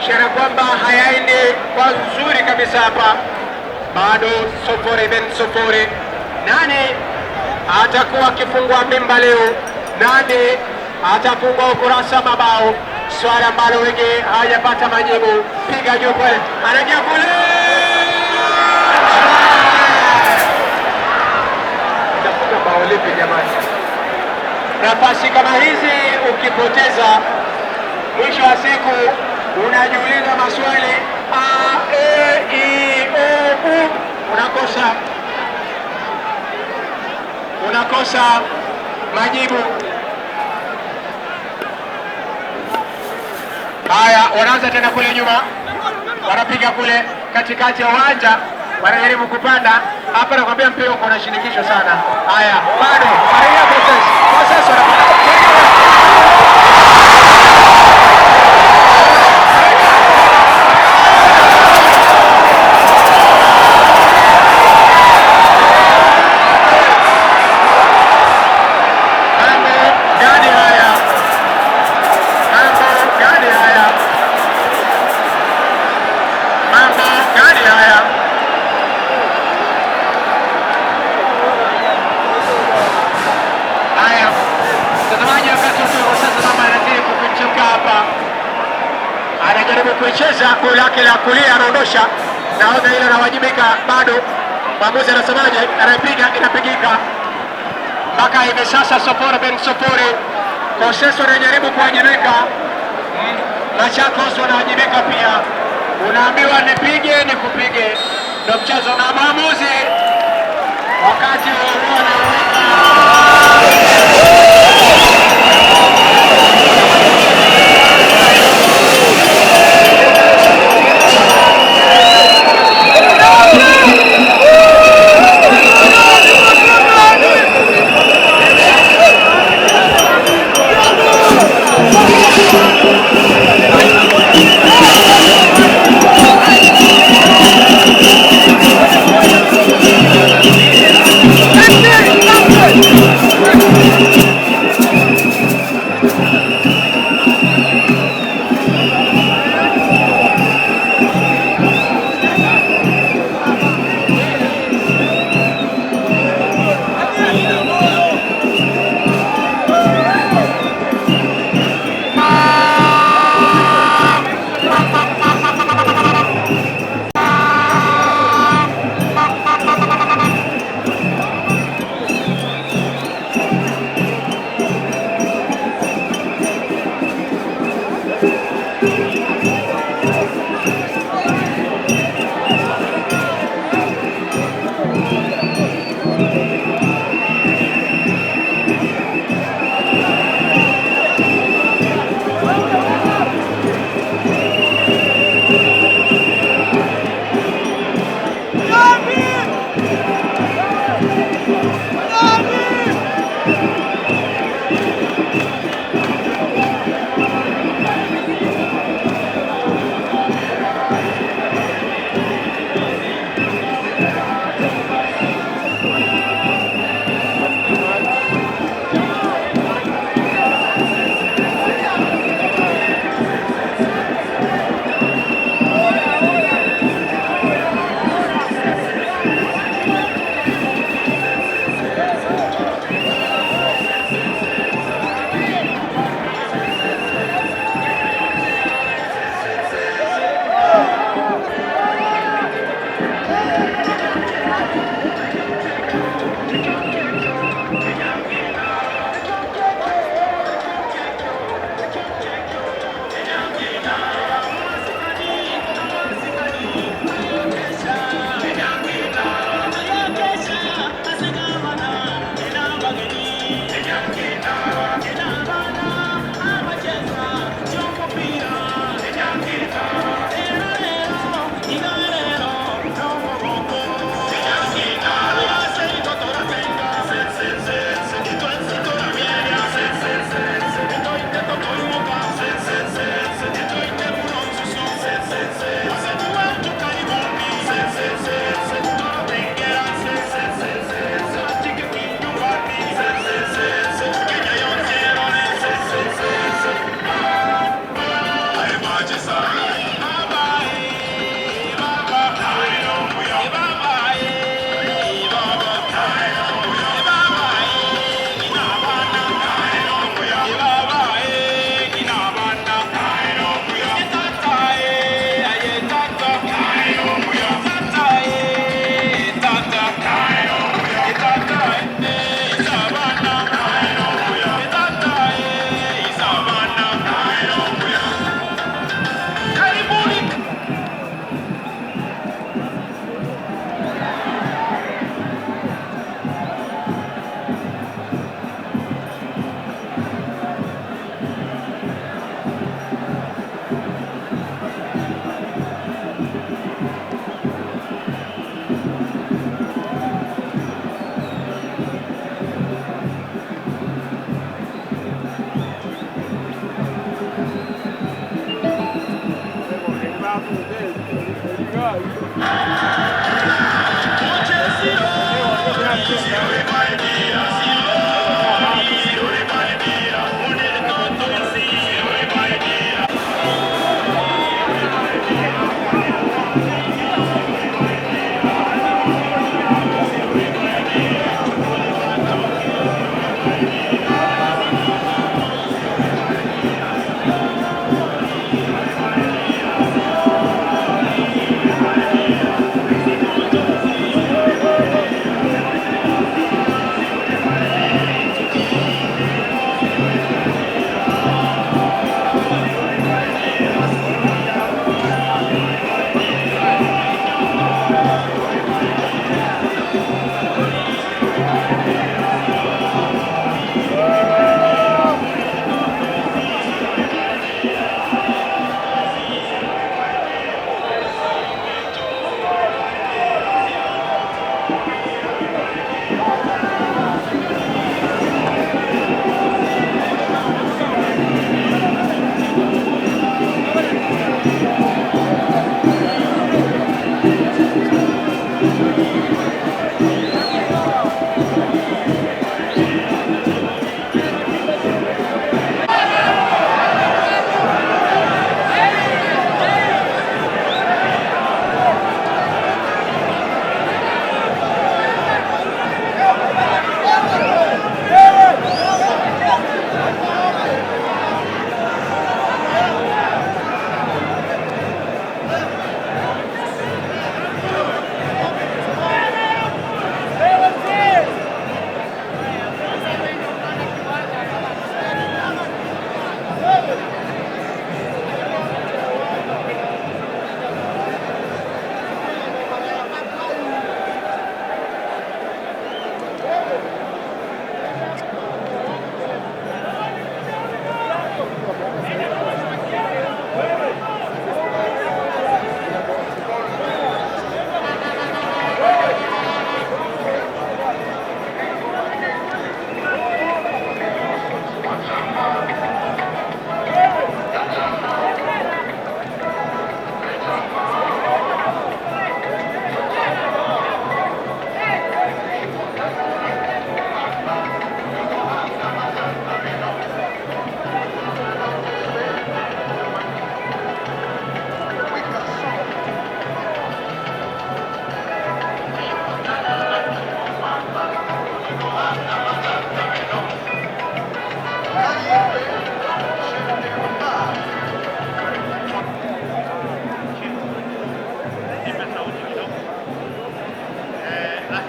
ishara kwamba hayaendi kwa nzuri kabisa hapa. Bado 0-0. Nani atakuwa akifungua mimba leo? Nani atafungua ukurasa mabao? Swala ambalo wengi hawajapata majibu. Piga juu kule, anaingia kule, itafunga bao lipi jamani? Nafasi kama hizi ukipoteza, mwisho wa siku unajiuliza maswali a e i o u, unakosa majibu. Haya, wanaanza tena kule nyuma, wanapiga kule katikati ya uwanja, wanajaribu kupanda hapa. Nakwambia mpira uko na shinikizo sana. Haya, bado process process, wanapanda Anajaribu kuicheza goli lake la kulia, anaondosha nahodha ile, anawajibika bado. Mwamuzi anasemaje? Anapiga, inapigika mpaka hivi sasa. Sofori Ben Sofori Koseso anajaribu kuwajibika, Machakos wanawajibika pia. Unaambiwa nipige nikupige, ndo mchezo na mwamuzi wakati huo huo anaweka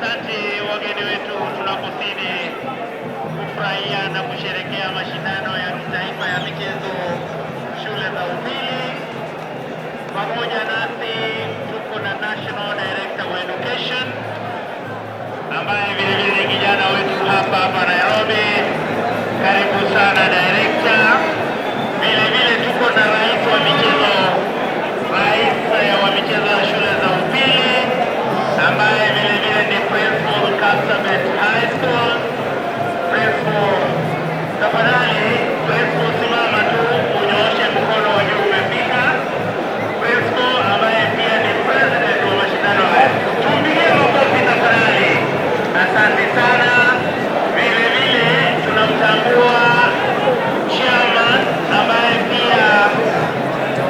Asante wageni wetu, tunapozidi kufurahia na kusherekea mashindano ya kitaifa ya michezo shule za upili. Pamoja nasi tuko na National Director wa Education ambaye vile vile ni kijana wetu hapa hapa Nairobi. Karibu sana director. Vile vile tuko na rais wa michezo, rais wa michezo ya shule za upili ambaye vile vile ni principal Kapsabet High School. Principal, tafadhali principal, simama tu unyooshe mkono wa juu umefika. Principal ambaye pia ni president wa mashindano haya, tumpigie makofi tafadhali. Asante sana. Vile vile tunamtambua chairman ambaye pia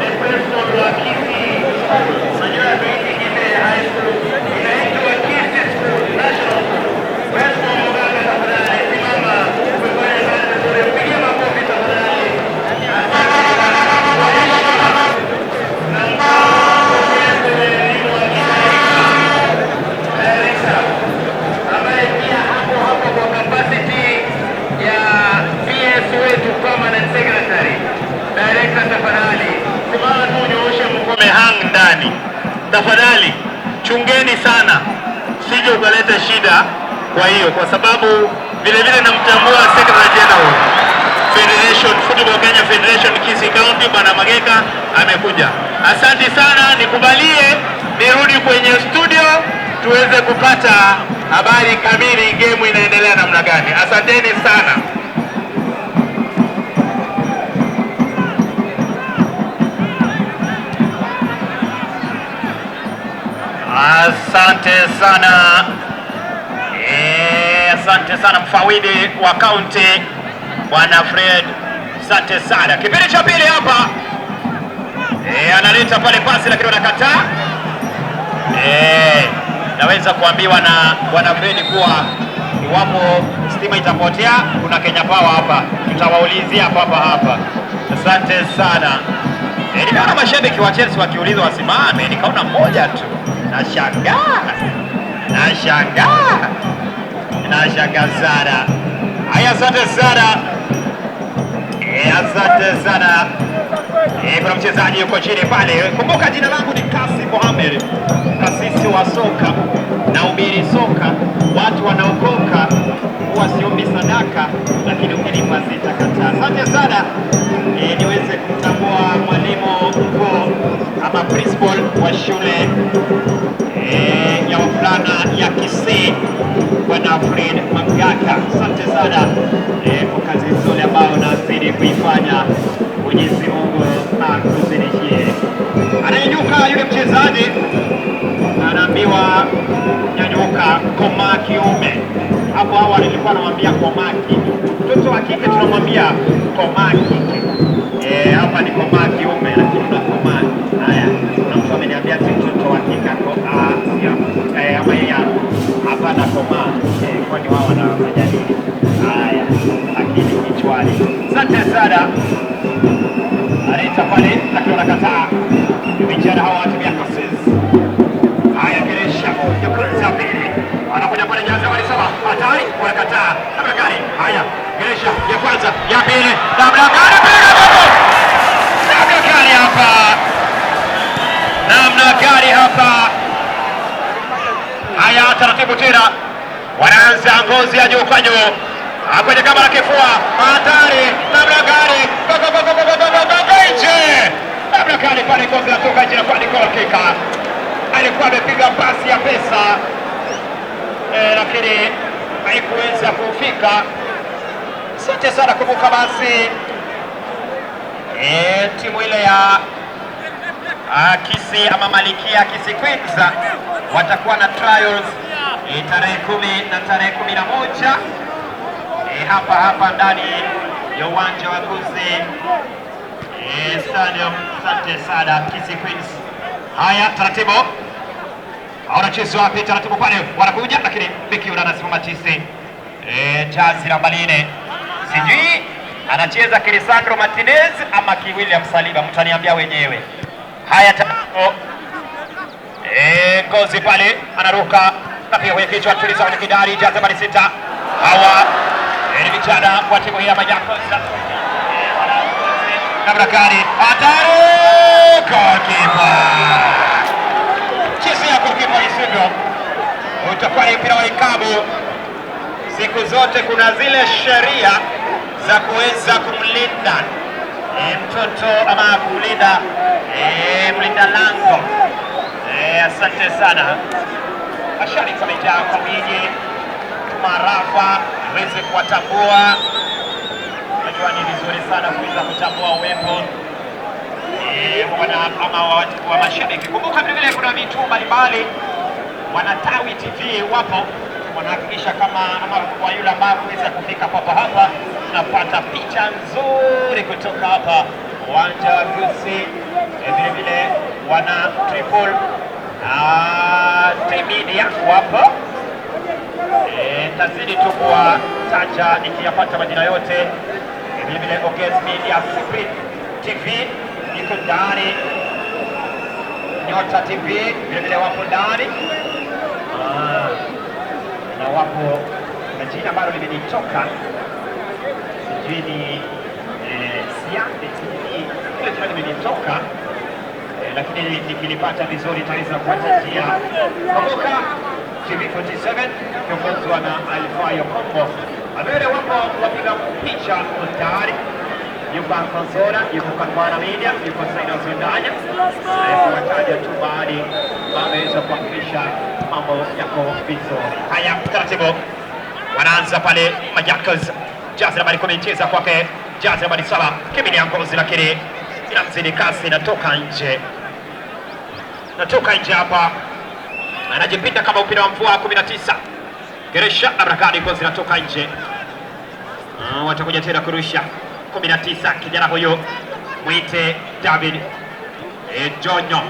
ni principal wa Kisii School. Unajua hatuiti Kisii High School, inaitwa Kisii School National School. Principal Mugabe, tafadhali simama, umefanya kazi nzuri, mpigie makofi tafadhali. Asante sana. Na mkurugenzi wa elimu wa kitaifa, director, ambaye pia hapo hapo kwa capacity ya PS wetu permanent secretary. Director, tafadhali simama tu unyooshe mkono hang ndani. Tafadhali chungeni sana, sije ukaleta shida. Kwa hiyo kwa sababu vile vile namtambua Secretary General Federation Football Kenya Federation Kisii County Bwana Mageka amekuja. Asante sana, nikubalie nirudi kwenye studio tuweze kupata habari kamili, game inaendelea namna gani. Asanteni sana. Asante sana. Asante sana mfawidhi wa kaunti Bwana Fred, asante sana. Kipindi cha pili hapa analeta pale pasi lakini wanakataa. Naweza kuambiwa na Bwana Fred kuwa iwapo stima itapotea kuna Kenya Power hapa, tutawaulizia papa hapa. Asante sana. Nimeona mashabiki wa Chelsea wakiulizwa wasimame, nikaona mmoja tu. Nashangaa, nashangaa, nashangaa sana. Haya, asante sana. Asante sana. Kuna mchezaji yuko chini pale. Kumbuka jina langu ni Kasi Mohamed, kasisi wa soka na ubiri soka. Watu wanaokoka huwa siombi sadaka, lakini ukinipa sitakataa. Asante sana. Niweze kumtambua mwalimu mkuu ama principal wa shule ya wavulana ya Kisii Bwana Fred Mangaka. Asante sana kwa kazi nzuri ambayo unazidi kuifanya. Mwenyezi Mungu akuzidishie. Ananyanyuka yule mchezaji, anaambiwa nyanyuka, komaa kiume. Hapo awali nilikuwa namwambia komaa kike, mtoto wa kike tunamwambia komaa kike. Hapa ni komaa kiume, lakini unakomaa. Haya, kuna mtu ameniambia ati mtoto wa kike ama yeye hapana komaa. Kwani wao wanafanya nini? Haya, akili kichwani. Asante sana. Analeta pale lakini wanakataa. Vijana hawa wa timu ya Kasisi. Haya, Geresha ya kwanza, pili. Anakuja pale Nyanza walisema hatari, wanakataa. Namna gani? Haya, Geresha ya kwanza, ya pili. Namna gani? Namna gani hapa? Namna gani hapa? Haya, taratibu tena. Wanaanza ngozi ya juu kwa juu. Kwenye kama la kifua, hatari, namna gani? Nje. Namna gani pale goal linatoka nje na kwa goal kick. Alikuwa amepiga pasi ya pesa lakini haikuweza kufika. Asante sana. Kumbuka basi timu ile ya Kisii ama Malikia Kisii Queens watakuwa na trials tarehe 10 na tarehe 11 hapa hapa ndani ya uwanja wa Kisii Stadium. Asante sana Kisii Queens. Haya, taratibu wanacheza wapi? Taratibu pale wanakuja, lakini beki yule anasimama tisi. Jazi namba 4 sijui anacheza Lisandro Martinez ama William Saliba, mtaniambia wenyewe. Haya, taratibu ngozi pale anaruka Napiga kwenye kichwa, tuliza kwenye kidari, jaza nambari 6. Hawa ni vijana wa timu hii ya Machakos. Namna gani? Hatari! Goalkeeper. Chezea goalkeeper isivyo. Utakuwa ni mpira wa ikabu. Siku zote kuna zile sheria za kuweza kumlinda mtoto ama kulinda mlinda lango. Asante sana. Mashabiki wamejaa kwa wingi, marafa iweze kuwatambua. Najua ni vizuri sana kuweza kutambua uwepo ama wa mashabiki. Kumbuka vile vile kuna vituo mbalimbali, wanatawi TV wapo wanahakikisha kama ama kwa yule ambaye kuweza kufika papa hapa tunapata picha nzuri kutoka hapa uwanja wa Gusii. Vile vile wana triple Media wapo. Tazidi tu kuwataja nikiyapata majina yote. Vile vile Ogez Media, Secret TV iko ndani, Nyota TV vile vile wapo ndani. Na wapo na jina ambalo limenitoka sijui ni Siambe TV, kile jina limenitoka lakini nikilipata vizuri taweza kuwatajia. Kumbuka TV47 kiongozwa na Alfayo Kombo. Amere wapo wapiga picha tayari, yuko Konzora, yuko Katwana Media, yuko Saina Zindanya. Kuwataja tu baadhi wameweza kuhakikisha mambo yako vizuri. Haya, taratibu wanaanza pale Majakos. Jazi nambari 10 cheza kwake jazi nambari 7 Kimini Ngozi, lakini inamzidi kasi, inatoka nje. Natoka nje hapa. Anajipinda kama upira wa mvua 19. Geresha Abrakani, Ngozi inatoka nje. Watakuja tena kurusha 19 kijana huyo mwite David Jonyo.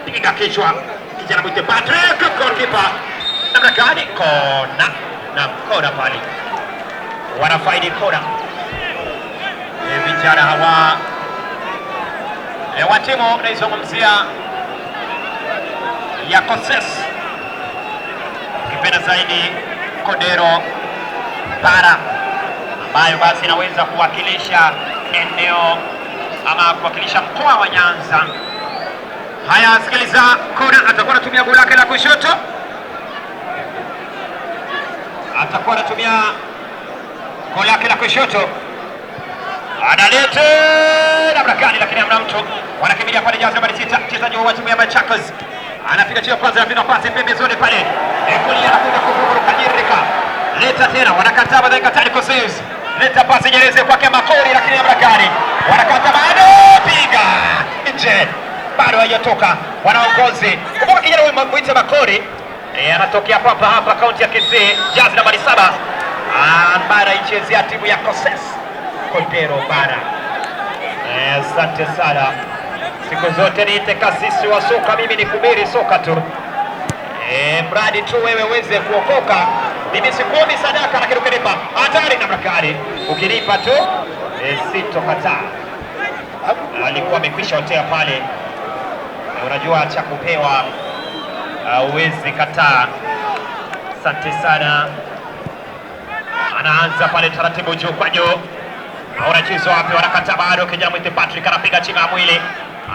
Piga kichwa kijana mwite Patrick, goalkeeper. Namna gani? Kona. Na kona pale. Wanafaidi kona. Vijana hawa wa timu naizungumzia ya Koses, kipenda zaidi Kodero Bara, ambayo basi inaweza kuwakilisha eneo ama kuwakilisha mkoa wa Nyanza. Haya, sikiliza, kona atakuwa anatumia goli lake la kushoto, atakuwa anatumia goli lake la kushoto, analete namna gani, lakini hamna mtu. Wanakimbilia pale jazi nambari 6, mchezaji wa timu ya Machakos anapiga chini kwanza, anapiga pasi pembezoni pale, kulia anakuja kuvuruka Jirika, leta tena, wanakataa baadaye, katani Koses, leta pasi Nyereze kwake Makori, lakini namna gani, wanakataa bado, piga nje, bado haijatoka, wanaongozi. Kumbuka kijana huyu mwite Makori anatokea hapa hapa kaunti ya Kisii, jazi nambari 7 ambaye anaichezea timu ya Koses Kodero Bara. Asante sana. Siku zote niite kasisi wa soka, mimi ni kuhubiri soka tu. Mradi tu wewe uweze kuokoka. Mimi sikuombi sadaka, lakini ukinipa hatari na mrakari, ukinipa tu sitokataa. Alikuwa amekwisha otea pale. Unajua cha kupewa uwezi kataa. Asante sana. Anaanza pale taratibu juu kwa juu. Unachezwa wapi? Wanakataa bado. Kijana mwite Patrick anapiga chini ya mwili,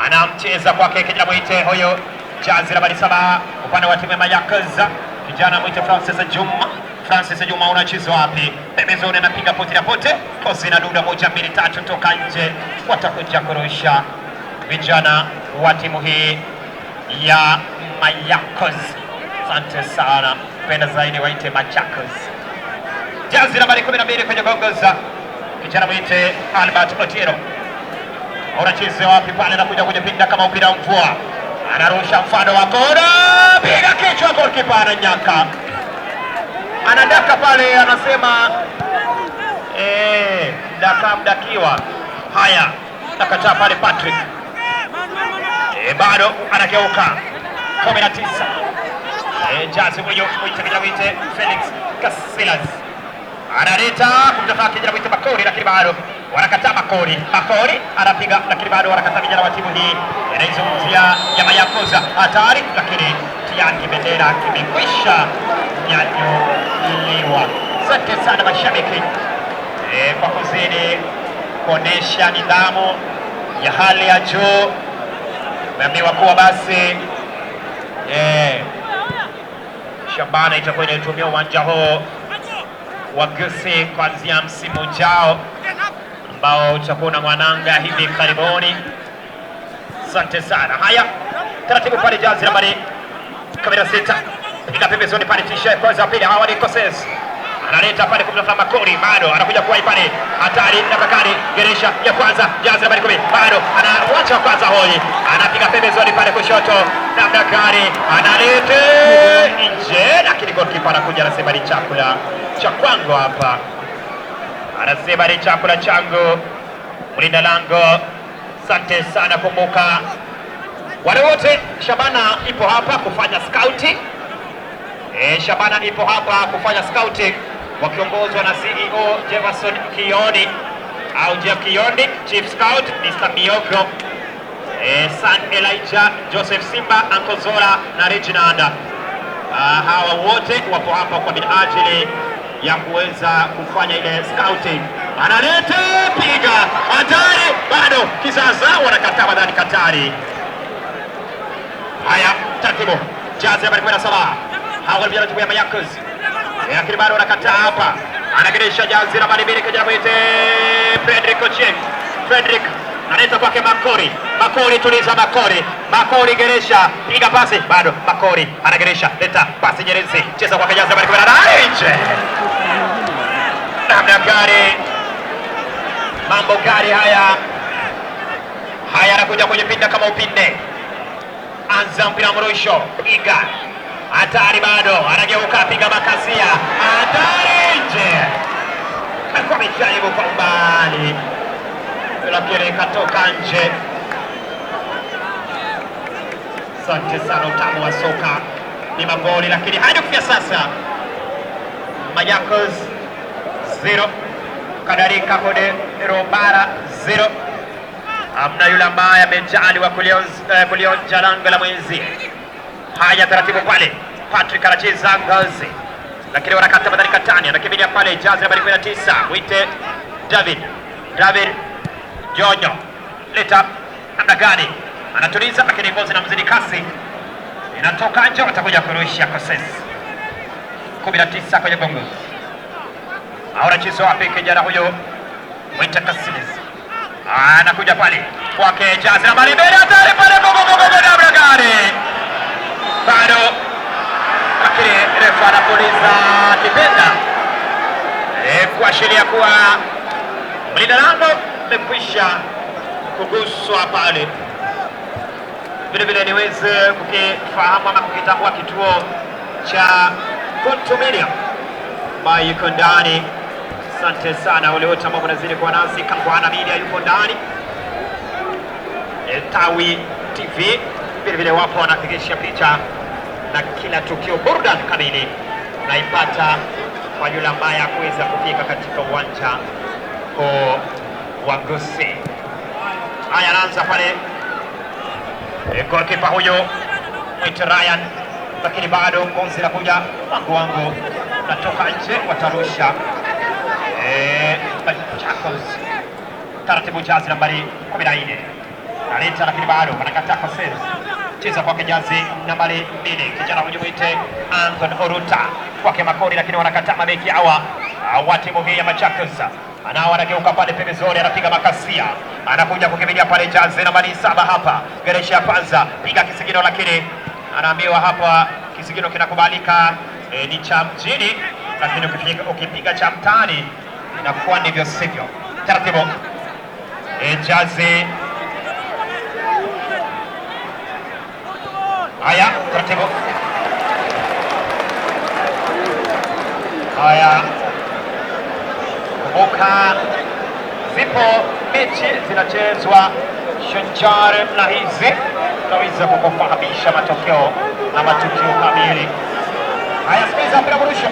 anamcheza kwake kijana mwite huyo jazi nambari 7 upande wa timu ya Majakos, kijana mwite Francis Juma. Francis Juma unachezwa wapi? Pembezoni anapiga pote na pote, kosi na duda, 1 2 3 toka nje. Watakuja kurusha vijana wa timu hii ya Majakos. Asante sana, penda zaidi waite Machakos. Jazi nambari 12 kwenye kuongoza kijana mwite Albert Otieno. Unacheza wapi pale? Anakuja kujipinda kama mpira mvua, anarusha mfano wa kona, piga kichwa, goalkeeper ananyaka, anadaka pale, anasema daka mdakiwa. Haya, nakataa pale Patrick. Bado anageuka 19. Jazi huyo mwite kijana mwite Felix Casillas analeta kumtafuta kijana mwite Makori, lakini bado wanakataa Makori. Makori anapiga, lakini bado wanakataa vijana wa timu hii inaizungumzia ya Mayakoza. Hatari, lakini tayari bendera kimekwisha kunyanyuliwa. Asante sana mashabiki kwa kuzidi kuonesha nidhamu ya hali ya juu. Umeambiwa kuwa basi Shabana itakuwa inaitumia uwanja huu wa Gusii kuanzia msimu ujao ambao utakuwa na mwananga hivi karibuni. Asante sana. Haya, taratibu pale jazi nambari 16 piga pembezoni pale, tisha kwanza pili, hawa ni Koses analeta pale kumtafuta Makori, bado anakuja kuwahi pale, hatari na Bakari Geresha ya kwanza, jazi nambari 10 bado anawacha kwanza, hoi anapiga pembezoni pale kushoto, namna gani analete nje, lakini goalkeeper anakuja anasema ni chakula cha kwangu hapa, anasema ni chakula changu, mlinda lango. Asante sana. Kumbuka wale wote, Shabana ipo hapa kufanya scouting. Shabana ipo hapa kufanya scouting wakiongozwa na CEO Jefferson Kioni au Jeff Kioni, Chief Scout Mr. Miogo, San Elijah, Joseph Simba, Uncle Zola na Reginald. Hawa wote wapo hapa kwa minajili ya kuweza kufanya ile scouting. Analete piga hatari, bado kisasa wanakataa badani Katari. Haya, taratibu jazi nambari 17 hawa vijana timu ya Mayakos, lakini bado wanakataa hapa. Anageresha jazi nambari 2 kijana mwite Frederick Ochieng. Frederick analeta kwake Makori. Makori tuliza Makori. Makori geresha, piga pasi bado Makori anageresha, leta pasi Nyerezi, cheza kwake jazi nambari 18 nje. Namna gani mambo gari haya haya, anakuja kwenye pinda kama upinde, anza mpira mrusho, piga hatari, bado anageuka, piga makasia, hatari nje, alikuwa amejaribu kwa umbali lakini katoka nje. Asante sana, utamu wa soka ni magoli, lakini hadi kufikia sasa Mayakos 0 Kadarika Kode Robara 0. Amna yule ambaye amejaliwa kulionja lango la mwenzie. Haya, taratibu pale Patrick anacheza ngazi, lakini wanakata badali Katani anakimbilia pale jazi nambari 19 mwite David. David Jonyo leta namna gani, anatuliza lakini ngozi na mzidi kasi inatoka nje, watakuja kurusha Koses 19 kwenye gongo. Anacheza wapi kijana huyo mwite Kasilis, anakuja pale kwake jazi nambari 2 hatari pale, gogo gogo namna gani, bado lakini refa anapuliza kipenda kuashiria kuwa mlinda lango amekwisha kuguswa pale. Vile vile niweze kukifahamu ama kukitambua kituo cha Kuntu Media ambayo yuko ndani. Asante sana wale wote ambao mnazidi kuwa nasi. Kangwana Media yuko ndani, Tawi TV vile vile wapo wanahakikisha picha na kila tukio burudani kamili naipata kwa yule ambaye hakuweza kufika katika uwanja wa Gusii. Haya, anaanza pale goalkeeper huyo mwite Ryan, lakini bado ngozi inakuja wangu wangu natoka nje, watarusha Machakos. Taratibu jazi nambari 14 analeta, lakini bado wanakataa Koses. Cheza kwake jazi nambari 2 kijana huyu mwite Anton Oruta, kwake Makori, lakini wanakataa mabeki hawa wa timu hii ya Machakos. Anao anageuka pale pembezoni, anapiga makasia, anakuja kukimbilia pale jazi nambari 7 hapa, geresha ya kwanza, piga kisigino, lakini anaambiwa hapa kisigino kinakubalika, ni cha mjini, lakini ukipiga cha mtaani inakuwa ndivyo sivyo. Taratibu jazi haya, taratibu haya. Kumbuka zipo mechi zinachezwa Shanjar na hizi tunaweza kukufahamisha matokeo na matukio kamili. Haya, sikiza mpira mrusho,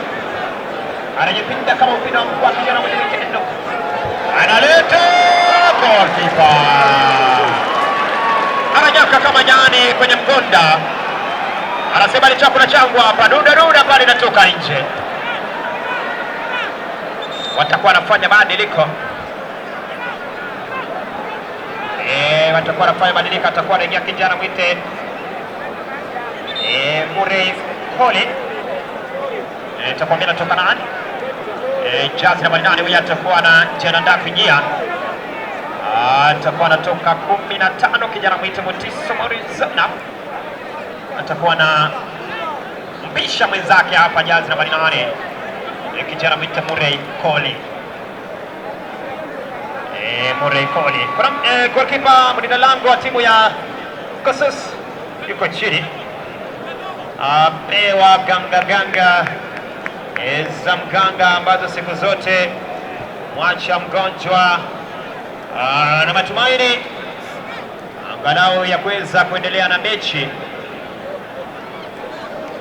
anajipinda kama upinde wa mkwa, kijana mwenye vitendo analeta goalkeeper ananyaka kama nyani kwenye mgonda. Anasema ni chakula changu hapa, duda duda pale inatoka nje. Watakuwa wanafanya mabadiliko. Watakuwa wanafanya mabadiliko, atakuwa anaingia kijana mwite Murray Koli. Takwambia anatoka nani? Jazi nambari 8 huyu atakuwa anajiandaa kuingia. Atakuwa anatoka 15 kijana mwite Mutiso Morizana. Atakuwa na mbisha mwenzake hapa jazi nambari 8. Kijana mwite Murray Koli. Murray Koli. Kuna goalkeeper mlinda lango wa timu ya Kosos yuko chini. Apewa ganga ganga za mganga ambazo siku zote mwacha mgonjwa na matumaini angalau ya kuweza kuendelea na mechi.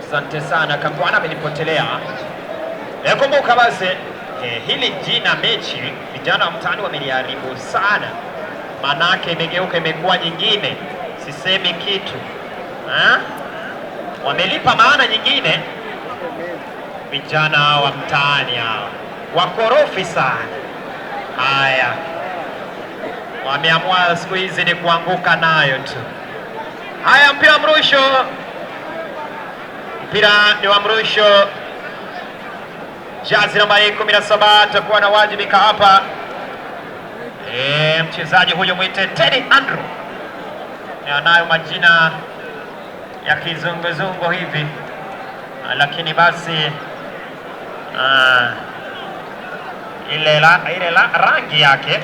Asante sana Kangwana, amenipotelea. Kumbuka basi hili jina mechi vijana wa mtaani wameliharibu sana, manake imegeuka imekuwa nyingine, sisemi kitu ha? Wamelipa maana nyingine vijana wa mtaani hao, wakorofi sana. Haya, wameamua siku hizi ni kuanguka nayo tu. Haya, mpira mrusho, mpira ni wa mrusho. Jazi nambari 17 atakuwa na wajibika hapa. Mchezaji huyo mwite Teddy Andrew, anayo majina ya kizunguzungu hivi, lakini basi ile rangi yake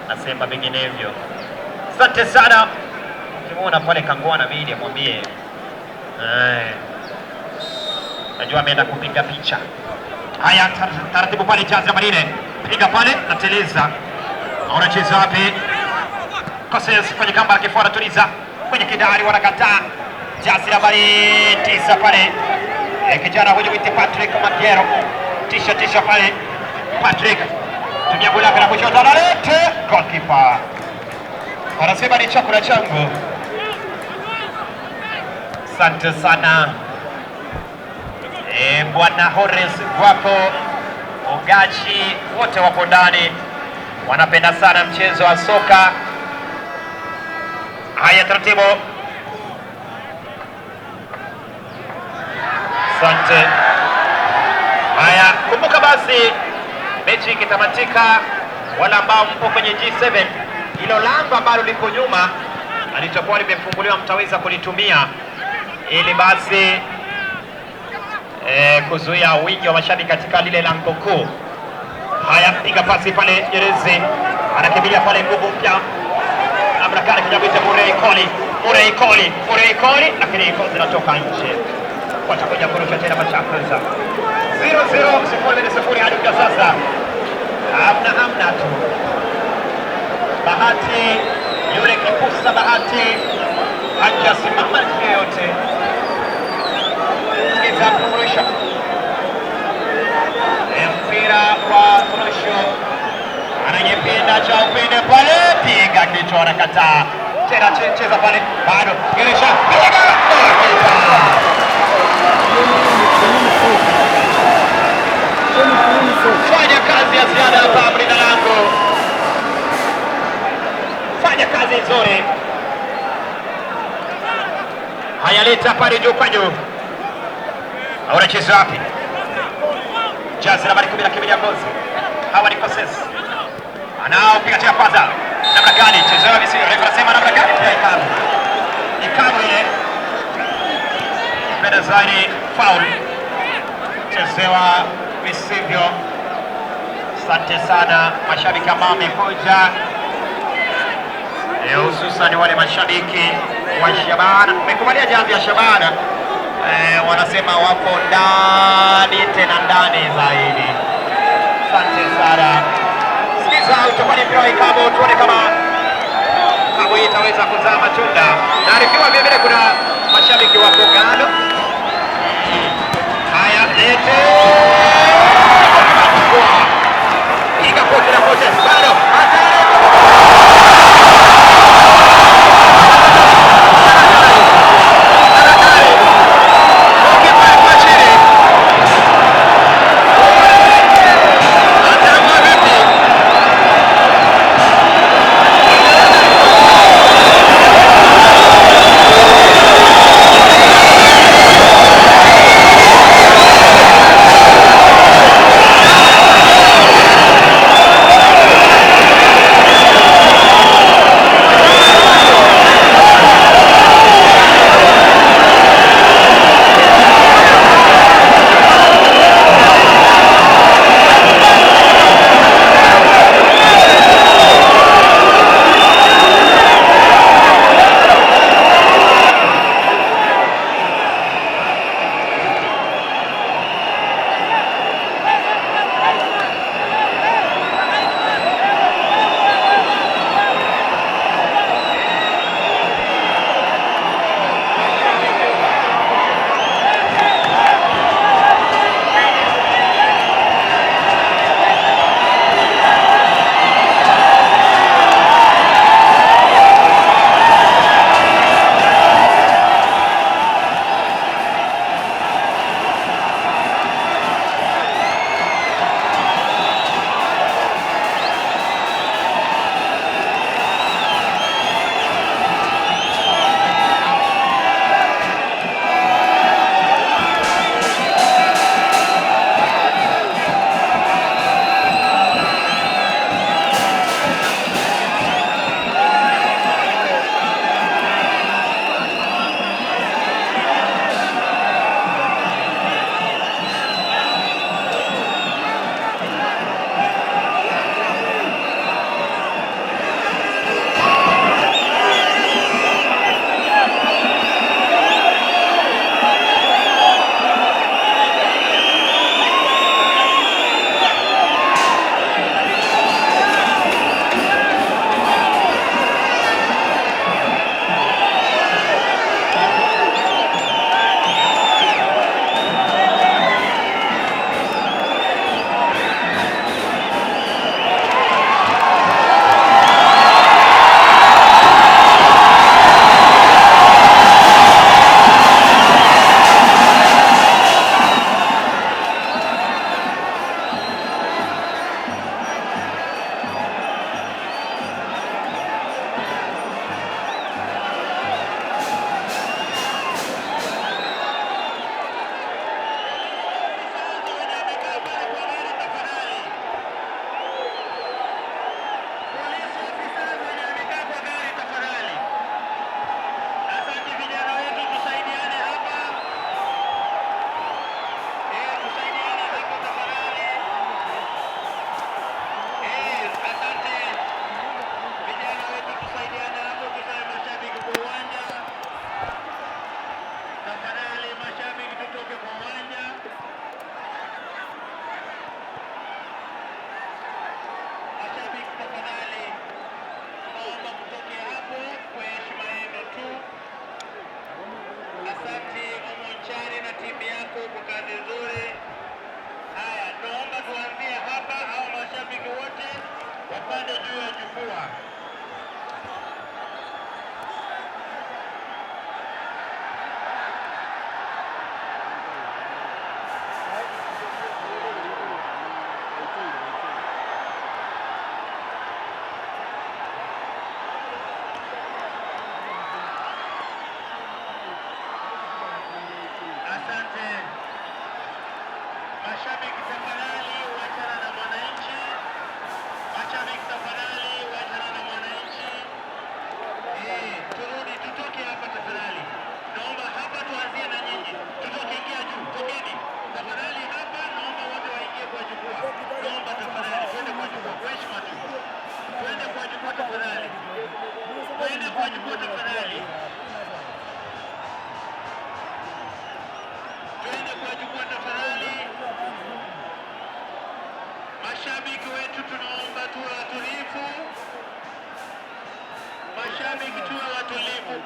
nasema vinginevyo. Asante sana. Ukimuona pale Kangwana Media mwambie najua ameenda kupiga picha. Haya, taratibu pale jazi nambari 4 piga pale na teleza. Anacheza wapi? Koses kwenye kamba akifua anatuliza kwenye kidari, wanakataa. Jazi nambari 9 pale kijana huyu mwite Patrick Magero, tisha tisha pale Patrick, tumia goli lake la kushoto, analete goalkeeper anasema ni chakula changu. Asante sana Bwana Horace Gwako Ogachi, wote wapo ndani, wanapenda sana mchezo wa soka. Haya, taratibu. Asante. Haya, kumbuka basi mechi ikitamatika, wala ambao mpo kwenye G7, hilo lango ambalo liko nyuma alichokuwa limefunguliwa mtaweza kulitumia ili basi kuzuia wingi wa mashabiki katika lile lango kuu. Haya, piga pasi pale Jerezi, anakimbilia pale nguvu mpya Abrakari kijabita Murray Koli, Murray Koli, Murray Koli, lakini zinatoka nje. Watakuja kurusha tena Machakos. 0-0, 0-0 hadi kwa sasa. Hamna hamna tu. Bahati yule kipusa Bahati hajasimama yote. Sikiza kurusha. Mpira wa kurusho. Anajipinda cha upinde pale, piga kichwa anakataa. Tena cheza pale, bado geresha, piga goalkeeper. Fanya kazi ya ziada hapa mlinda lango. Fanya kazi nzuri. Haya, leta pale juu kwa juu. Anacheza wapi? Jazi nambari 10 na ngozi. Hawa ni Koses. Anaopiga tena kwanza. Namna gani? Chezewa visivyo. Refa anasema namna gani? Pia ikabu. Ikabu ile. Benazani foul. Chezewa visivyo. Asante sana mashabiki ambao wamekuja, hususan wale mashabiki wa Shabana. Umekubalia jazi ya Shabana. Wanasema wako ndani tena ndani zaidi. Asante sana. Sikiza, utakuwa ni mpira wa ikabu, tuone kama kabu hii itaweza kuzaa matunda. Naarifiwa vile vile kuna mashabiki wa Kogalo. Haya, lete piga kote na kote, bado hatari.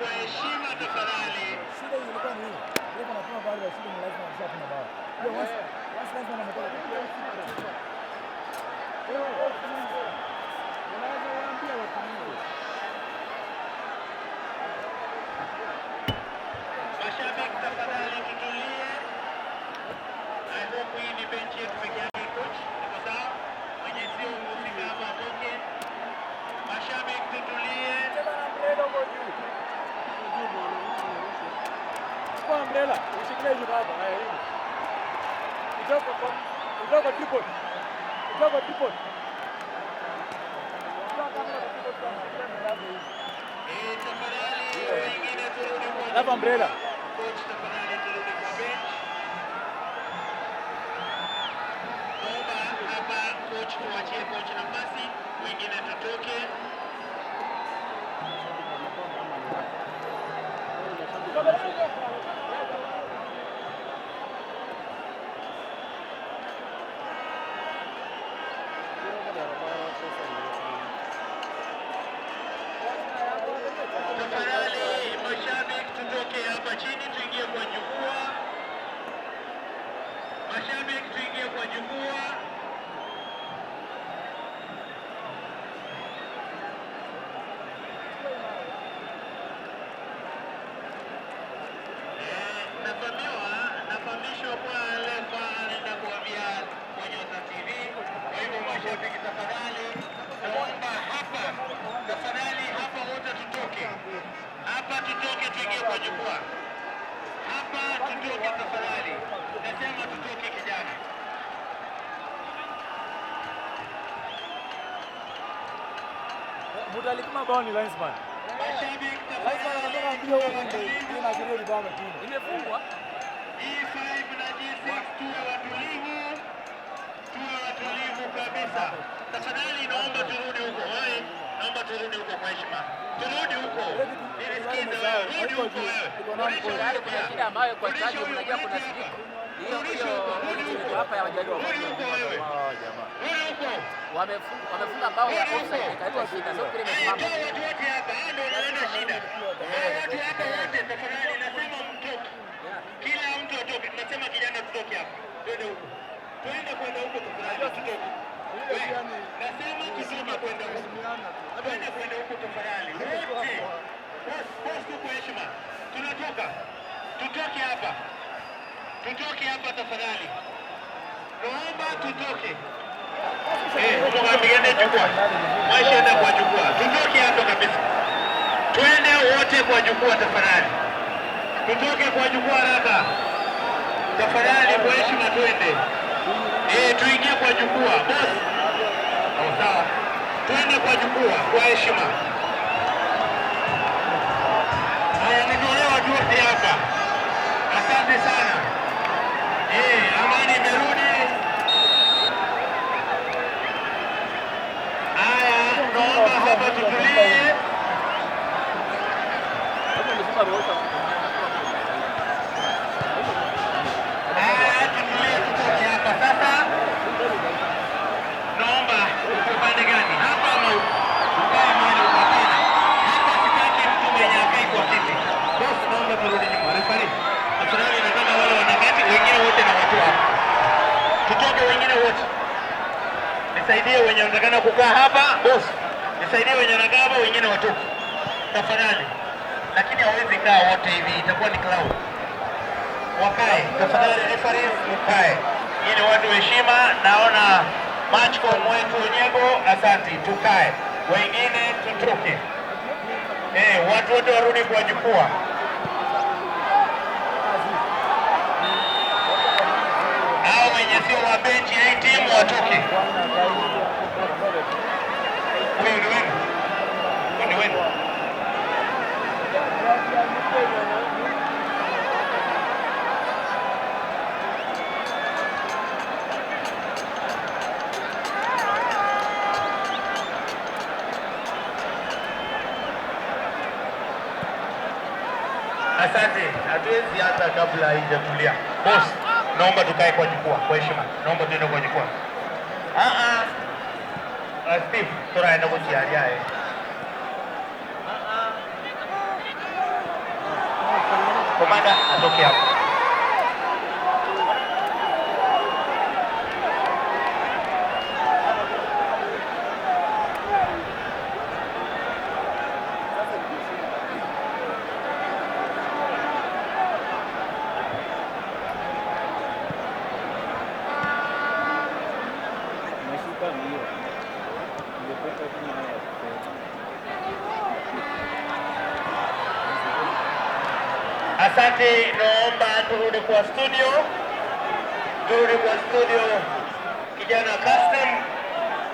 kwa heshima tafadhali. Shida ilikuwa ni hiyo. Ile wanapima bali ya shida ni lazima washapima bao. Hiyo once once lazima wametoka. Unaweza waambia watulize. Mashabiki tafadhali tutulie. I hope hii ni benchi yetu peke yake coach. Iko sawa? Mwenye sio mhusika hapa atoke. Mashabiki tutulie. Cheza na umbrella huko juu. Chukua umbrella, ushikilie juu baba. Haya hivi. Kutoka tripod. Kutoka tripod. Kutoka kamera kwa tripod kwa umbrella hivi. Eh, tafadhali wengine turudi kwa Alafu umbrella. Coach, tafadhali turudi kwa bench. Naomba hapa coach, tuachie coach nafasi, wengine tutoke. Tafadhali mashabiki tutoke hapa chini tuingie kwa jukwaa. Mashabiki tuingie kwa jukwaa. Nafahamishwa kwa Lefa anaenda kuambia kwa Nyota TV. Kwa hivyo mashabiki, tafadhali naomba hapa, tafadhali hapa wote tutoke hapa, tutoke tuingie kwa jukwaa hapa, tutoke tafadhali. Nasema tutoke kijana. Mtu alipima bao ni linesman. Mashabiki Linesman anatoka tafadhali, mbio huko ndio inaashiria ni bao amepima. Imefungwa. G5 na G6 tuwe watulivu, tuwe watulivu kabisa. Tafadhali naomba turudi huko. Wewe, naomba turudi huko kwa heshima. Turudi huko. Nilisikize wewe, rudi huko wewe. Rudisha Tayari huko kuna pia. shida ambayo kwa Rudisha stadium huyo, unajua kuna mlete slip. hapa. Hiyo Rudisha hiyo huko, rudi iko huko. hapa ya wajaji. Rudi huko wewe. Rudi huko. Wamefunga bao ya offside ikaleta shida. So mpira imesimama. Toa watu wote hapa, hao ndio wanaleta shida. Hao watu hapa wote tafadhali nasema mtoke. Kila mtu atoke. Nasema kijana tutoke hapa. Twende huko. Twende kwenda huko tafadhali tutoke. Wewe, nasema tutoke kwenda huko. Twende kwenda huko tafadhali. Wote. Boss, boss tu kwa heshima. Tunatoka. Tutoke hapa. Tutoke hapa tafadhali. Naomba tutoke. Mugambigende jukwaa. Maisha enda kwa jukwaa. Tutoke hapa kabisa. Twende wote kwa jukwaa tafadhali. Tutoke kwa jukwaa haraka. Tafadhali kwa heshima twende. Tuingie kwa jukwaa. Boss. Oh, sawa. Twende kwa jukwaa kwa heshima. Haya, nitolewa watu wote hapa. Asante sana. Amani imerudi. Haya, naomba hapa tutulie. Haya, tutulie, tutoke hapa sasa. Naomba uko upande gani? Hapa ama huko? Ukae mahali uko. Hapana. Hapa sitaki mtu mwenye akai kwa kiti. Boss, naomba turudi nyuma. Referee. Tafadhali nataka wale wanakati wengine wote na watu hapa. Tutoke wengine wote. Nisaidie wenye wanatakana kukaa hapa, boss. Nisaidie wenye wanakaa hapa, wengine watoke. Tafadhali. Lakini hawezi kaa wote hivi, itakuwa ni cloud. Wakae tafadhali, referees mkae. Hii ni watu heshima. Naona matchcom wetu Nyego, asante, tukae, wengine tutoke. Watu wote warudi kwa jukwaa. Hao wenye sio wa benchi ya hii timu watoke. Huyu ni wenu, huyu ni wenu. Asante, hatuwezi hata kabla haijatulia. Boss, naomba tukae kwa jukwaa kwa heshima. Naomba tuende kwa jukwaa. Ah ah. Steve, tunaenda kujialia eh. Ah ah. Komanda atoke hapo. Asante, naomba turudi kwa studio. Turudi kwa studio. Kijana Custom,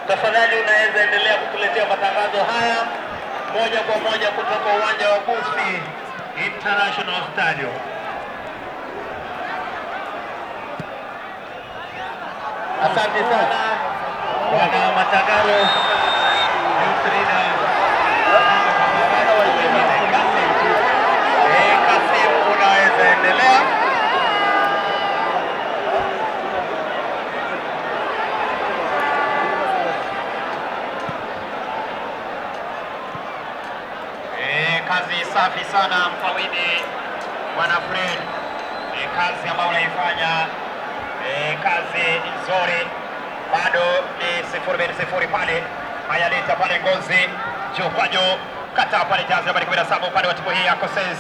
tafadhali unaweza endelea kutuletea matangazo haya moja kwa moja kutoka uwanja wa Gusii International Stadium. Asante sana bwana Matagaro Yusrina. Kasim, unaweza endelea. Kazi safi sana mfawidhi bwana Fred. Kazi ambayo unaifanya, kazi nzuri. Bado ni 0-0 pale. Haya, leta pale Ngozi juu kwa juu, kata pale jazi nambari 17 upande wa timu hii ya Kosens.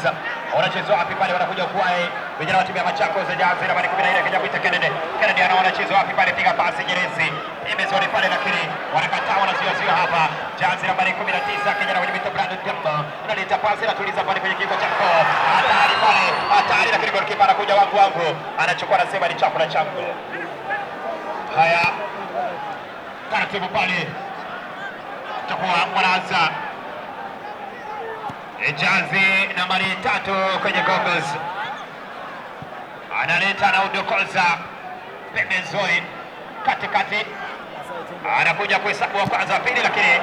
Wanachezwa wapi pale, wanakuja kuwae vijana wa timu ya Machakos, jazi nambari 14 akija kuita Kennedy. Kennedy anaona chezo wapi pale, piga pasi Nyerezi imezori pale, lakini wanakataa, wanazuia hapa. Jazi nambari 19 kijana kwenye mito Brandon Gamba analeta pasi, anatuliza pale kwenye kiungo cha mkono. Hatari pale, hatari, lakini goalkeeper anakuja wangu anachukua, anasema ni chakula changu. Haya, taratibu pale takuwa wanaanza jazi nambari 3 kwenye goggles analeta na udokoza pembezoni katikati, anakuja kuhesabu wa kwanza wa pili, lakini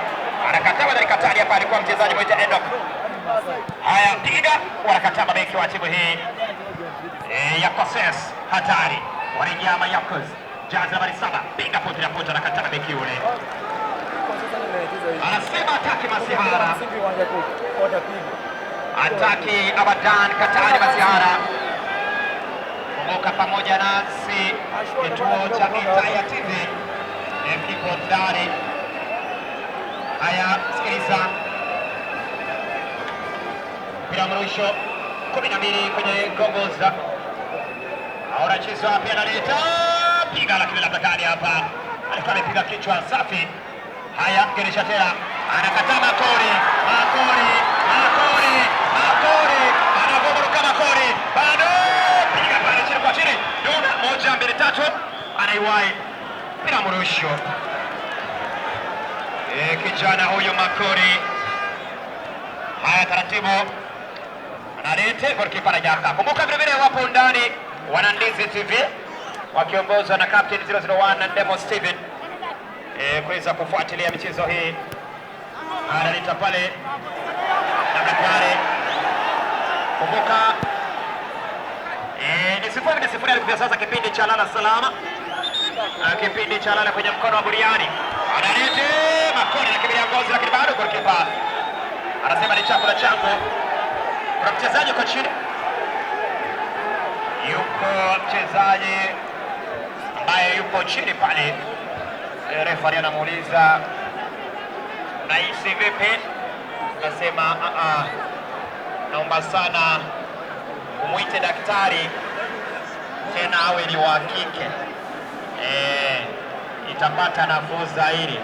anakataa. Anakatali hapa, alikuwa mchezaji mmoja Enoch. Haya, piga, wanakataa mabeki wa timu hii ya Kosens. Hatari, warejea Mayakos, jazi nambari 7, piga pote na pote, anakataa beki yule. Anasema ataki masihara, ataki abadan, katari masihara. Kumbuka pamoja nasi kituo cha Itaya TV kipo ndani. Haya, sikiliza mpira mrusho 12 kwenye gogoza. Anachezwa wapi, analeta piga, lakini labda kali hapa alikuwa amepiga kichwa safi. Haya, geresha tena, anakataa Makori, Makori, Makori, Makori, anagomoroka Makori, bado piga pale chini kwa chini, duna 1 2 3, anaiwahi bila mrusho. Kijana huyo Makori. Haya, taratibu analete goalkeeper anajaka. Kumbuka vile vile wapo ndani wana Ndizi TV wakiongozwa na Captain 001 na Demo Steven kuweza kufuatilia michezo hii. Analeta pale na pale. Kumbuka ni 0-0 alikuwa sasa kipindi cha lala salama. Kipindi cha lala kwenye mkono wa buriani. Analete Makori anakimbilia Ngozi, lakini bado goalkeeper anasema ni chakula changu. Kuna mchezaji yuko chini. Yuko mchezaji ambaye yupo chini pale. Refa anamuuliza nahisi vipi? Anasema naomba sana umuite daktari, tena awe ni wa kike. Itapata nafuu zaidi.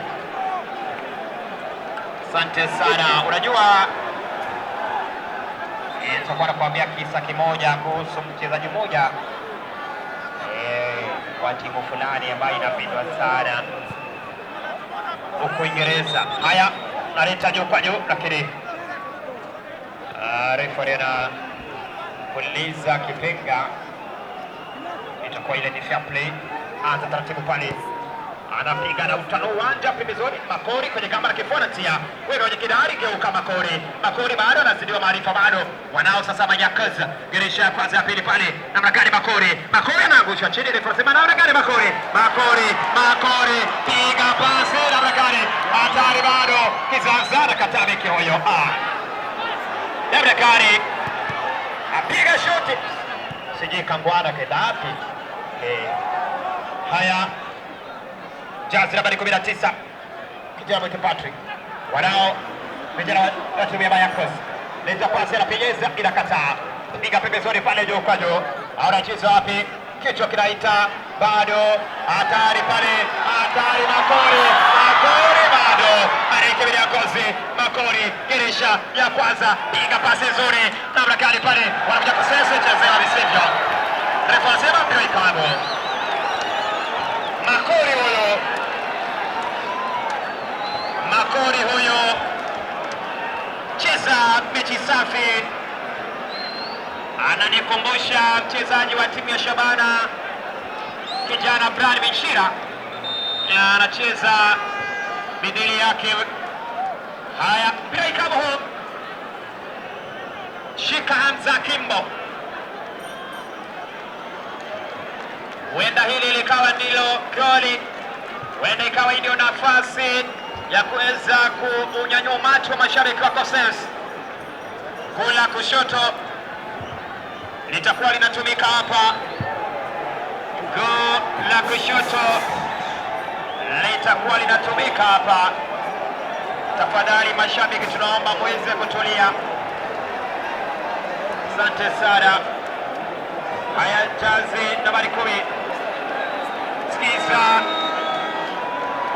Asante sana. Unajua nitakuwa nakuambia kisa kimoja kuhusu mchezaji mmoja wa timu fulani ambayo inapendwa sana huko Uingereza. Haya, analeta juu kwa juu, lakini refa anapuliza kipenga. Itakuwa ile ni fair play. Anza taratibu pale, anapiga na utano uwanja pembezoni. Makori kwenye gamba la kifua anatia wewe kwenye kidari, geuka Makori. Makori bado anazidiwa maarifa, bado wanao sasa Manyakaza. Geresha ya kwanza ya pili pale, namna gani Makori? Makori anaangushwa chini, refa anasema namna gani Makori? Makori, Makori piga pasi namna gani? Hatari bado, kizaza na kataa beki huyo. Namna gani? Apiga shuti. Sijui Kangwana kaenda wapi. Haya, jazi nambari 19 kijana mwite Patrick, wanao vijana wa timu ya Mayakos. Leta pasi, anapigeza, inakataa, piga pembezoni pale juu kwa juu, anacheza wapi? Kichwa kinaita, bado hatari pale, hatari Makori, Makori bado anaikimbilia Ngozi, Makori girisha ya kwanza, piga pasi nzuri namna gani pale, wanakuja kusese, chezewa visivyo, refa anasema mpira ikabu. Makori huyo, Makori huyo, cheza mechi safi, ananikumbusha mchezaji wa timu ya Shabana kijana Brian Michira, na anacheza bidili yake. Haya, mpira ikabu huu, shika Hamza Kimbo, huenda hili likawa ndilo goli, huenda ikawa ndio nafasi ya kuweza kuunyanyua macho mashabiki wa Cosains. Gula kushoto litakuwa linatumika hapa, goli la kushoto litakuwa linatumika hapa. Tafadhali mashabiki, tunaomba muweze kutulia. Asante sana. Haya, jazi nambari 10, sikiza,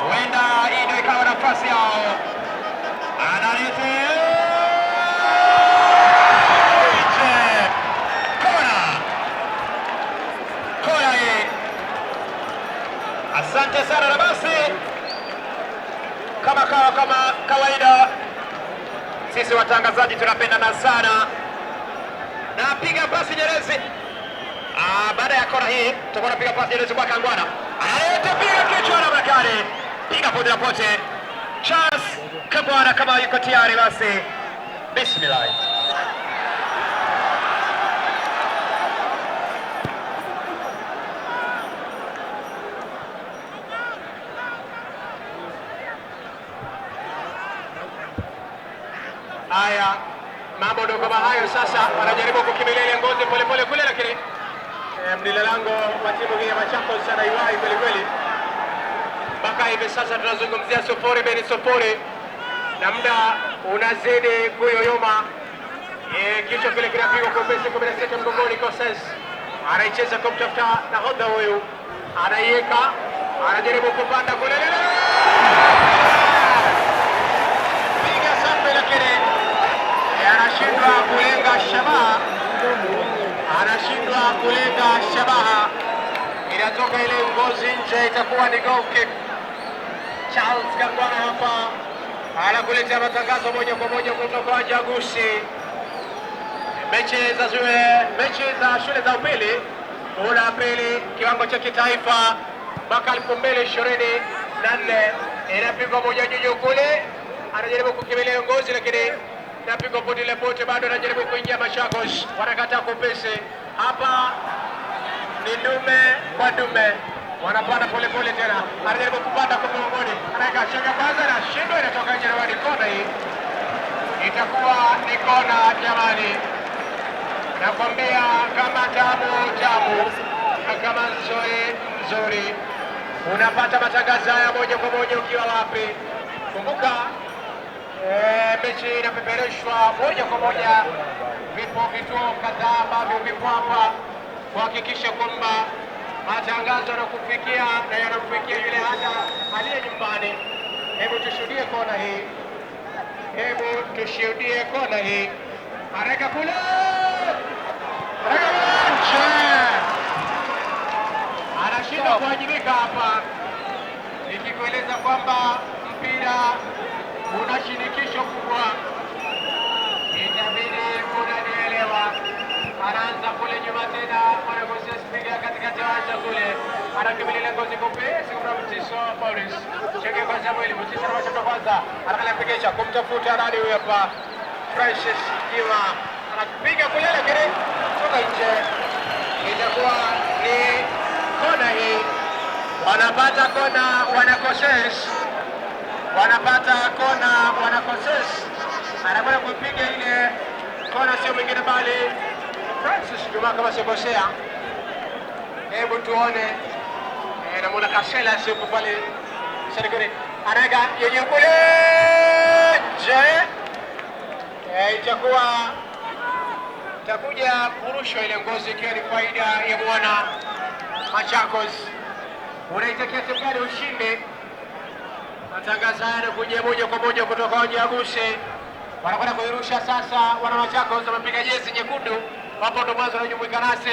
huenda hii ndio ikawa nafasi yao. Analete kona, kona hii. Asante sana. Na basi kama kawaida, sisi watangazaji tunapendana sana. Na piga pasi Nyerezi. Baada ya kona hii tutakuwa tunapiga pasi Nyerezi kwa Kangwana. Analeta piga kichwa na Bakari. Piga pote na pote. Charles Kangwana kama yuko tayari basi. Bismillah. Haya, mambo ndio kama hayo sasa, anajaribu kukimbilia ile Ngozi polepole kule, lakini mlinda lango wa timu hii ya Machakos anaiwahi kweli kweli. Mpaka hivi sasa tunazungumzia 0-0 na muda unazidi kuyoyoma. Kichwa kile kinapigwa kwa upesi, 16 mgongoni Cosains. Anaicheza kumtafuta nahodha huyu, anaiweka, anajaribu kupanda kule, piga safi, lakini anashindwa kulenga shabaha, anashindwa kulenga shabaha. Inatoka ile Ngozi nje, itakuwa ni goal kick. Charles Kangwana hapa anakuletea matangazo moja kwa moja kutoka Jagusi. Mechi za shule za upili, muhula wa pili, kiwango cha kitaifa mwaka 2024, inapigwa moja juu kule, anajaribu kukimbilia Ngozi lakini napigwa pote ile pote, bado anajaribu kuingia Machakos, wanakataa kupesi. Hapa ni dume kwa dume, wanapanda pole pole tena, anajaribu kupanda kwa mgongoni, anaweka shaka kwanza na shindo, inatoka nje na ni kona hii, itakuwa ni kona jamani. Nakwambia kama tamu tamu na kama nzuri nzuri. Unapata matangazo haya moja kwa moja ukiwa wapi? Kumbuka mechi inapeperushwa moja kwa moja. Vipo vituo kadhaa ambavyo vipo hapa kuhakikisha kwamba matangazo yanakufikia na yanamfikia yule hata aliye nyumbani. Hebu tushuhudie kona hii, hebu tushuhudie kona hii. Areka kule, areka nje, anashindwa kuwajibika hapa, nikikueleza kwamba mpira una shirikisho kubwa, itabidi unanielewa. Anaanza kule nyuma tena, mwanagosi asipiga katikati ya uwanja kule, anakimbilia Ngozi kupesi kwa Mtiso Paulus. Cheke kwa Samuel Mtiso anawasha kwanza, anaangalia pigesha kumtafuta nani huyu hapa, Francis Jima anapiga kule lakini toka nje, itakuwa ni kona hii. Wanapata kona wanakoses, wanapata kona wanakoses. Anakwenda kupiga ile kona, sio mwingine bali Francis Juma kama sikosea. Hebu tuone, namuona Kasela yuko pale Serikali anaweka yenye kule nje. Itakuwa itakuja kurushwa ile ngozi ikiwa ni faida ya bwana Machakos. Unaitakia timu gani ushindi? Matangazo haya yanakuja moja kwa moja kutoka uwanja wa Gusii. Wanakwenda kuirusha sasa, wana Machakos wamepiga jezi nyekundu, wapo ndo mwanzo wanajumuika nasi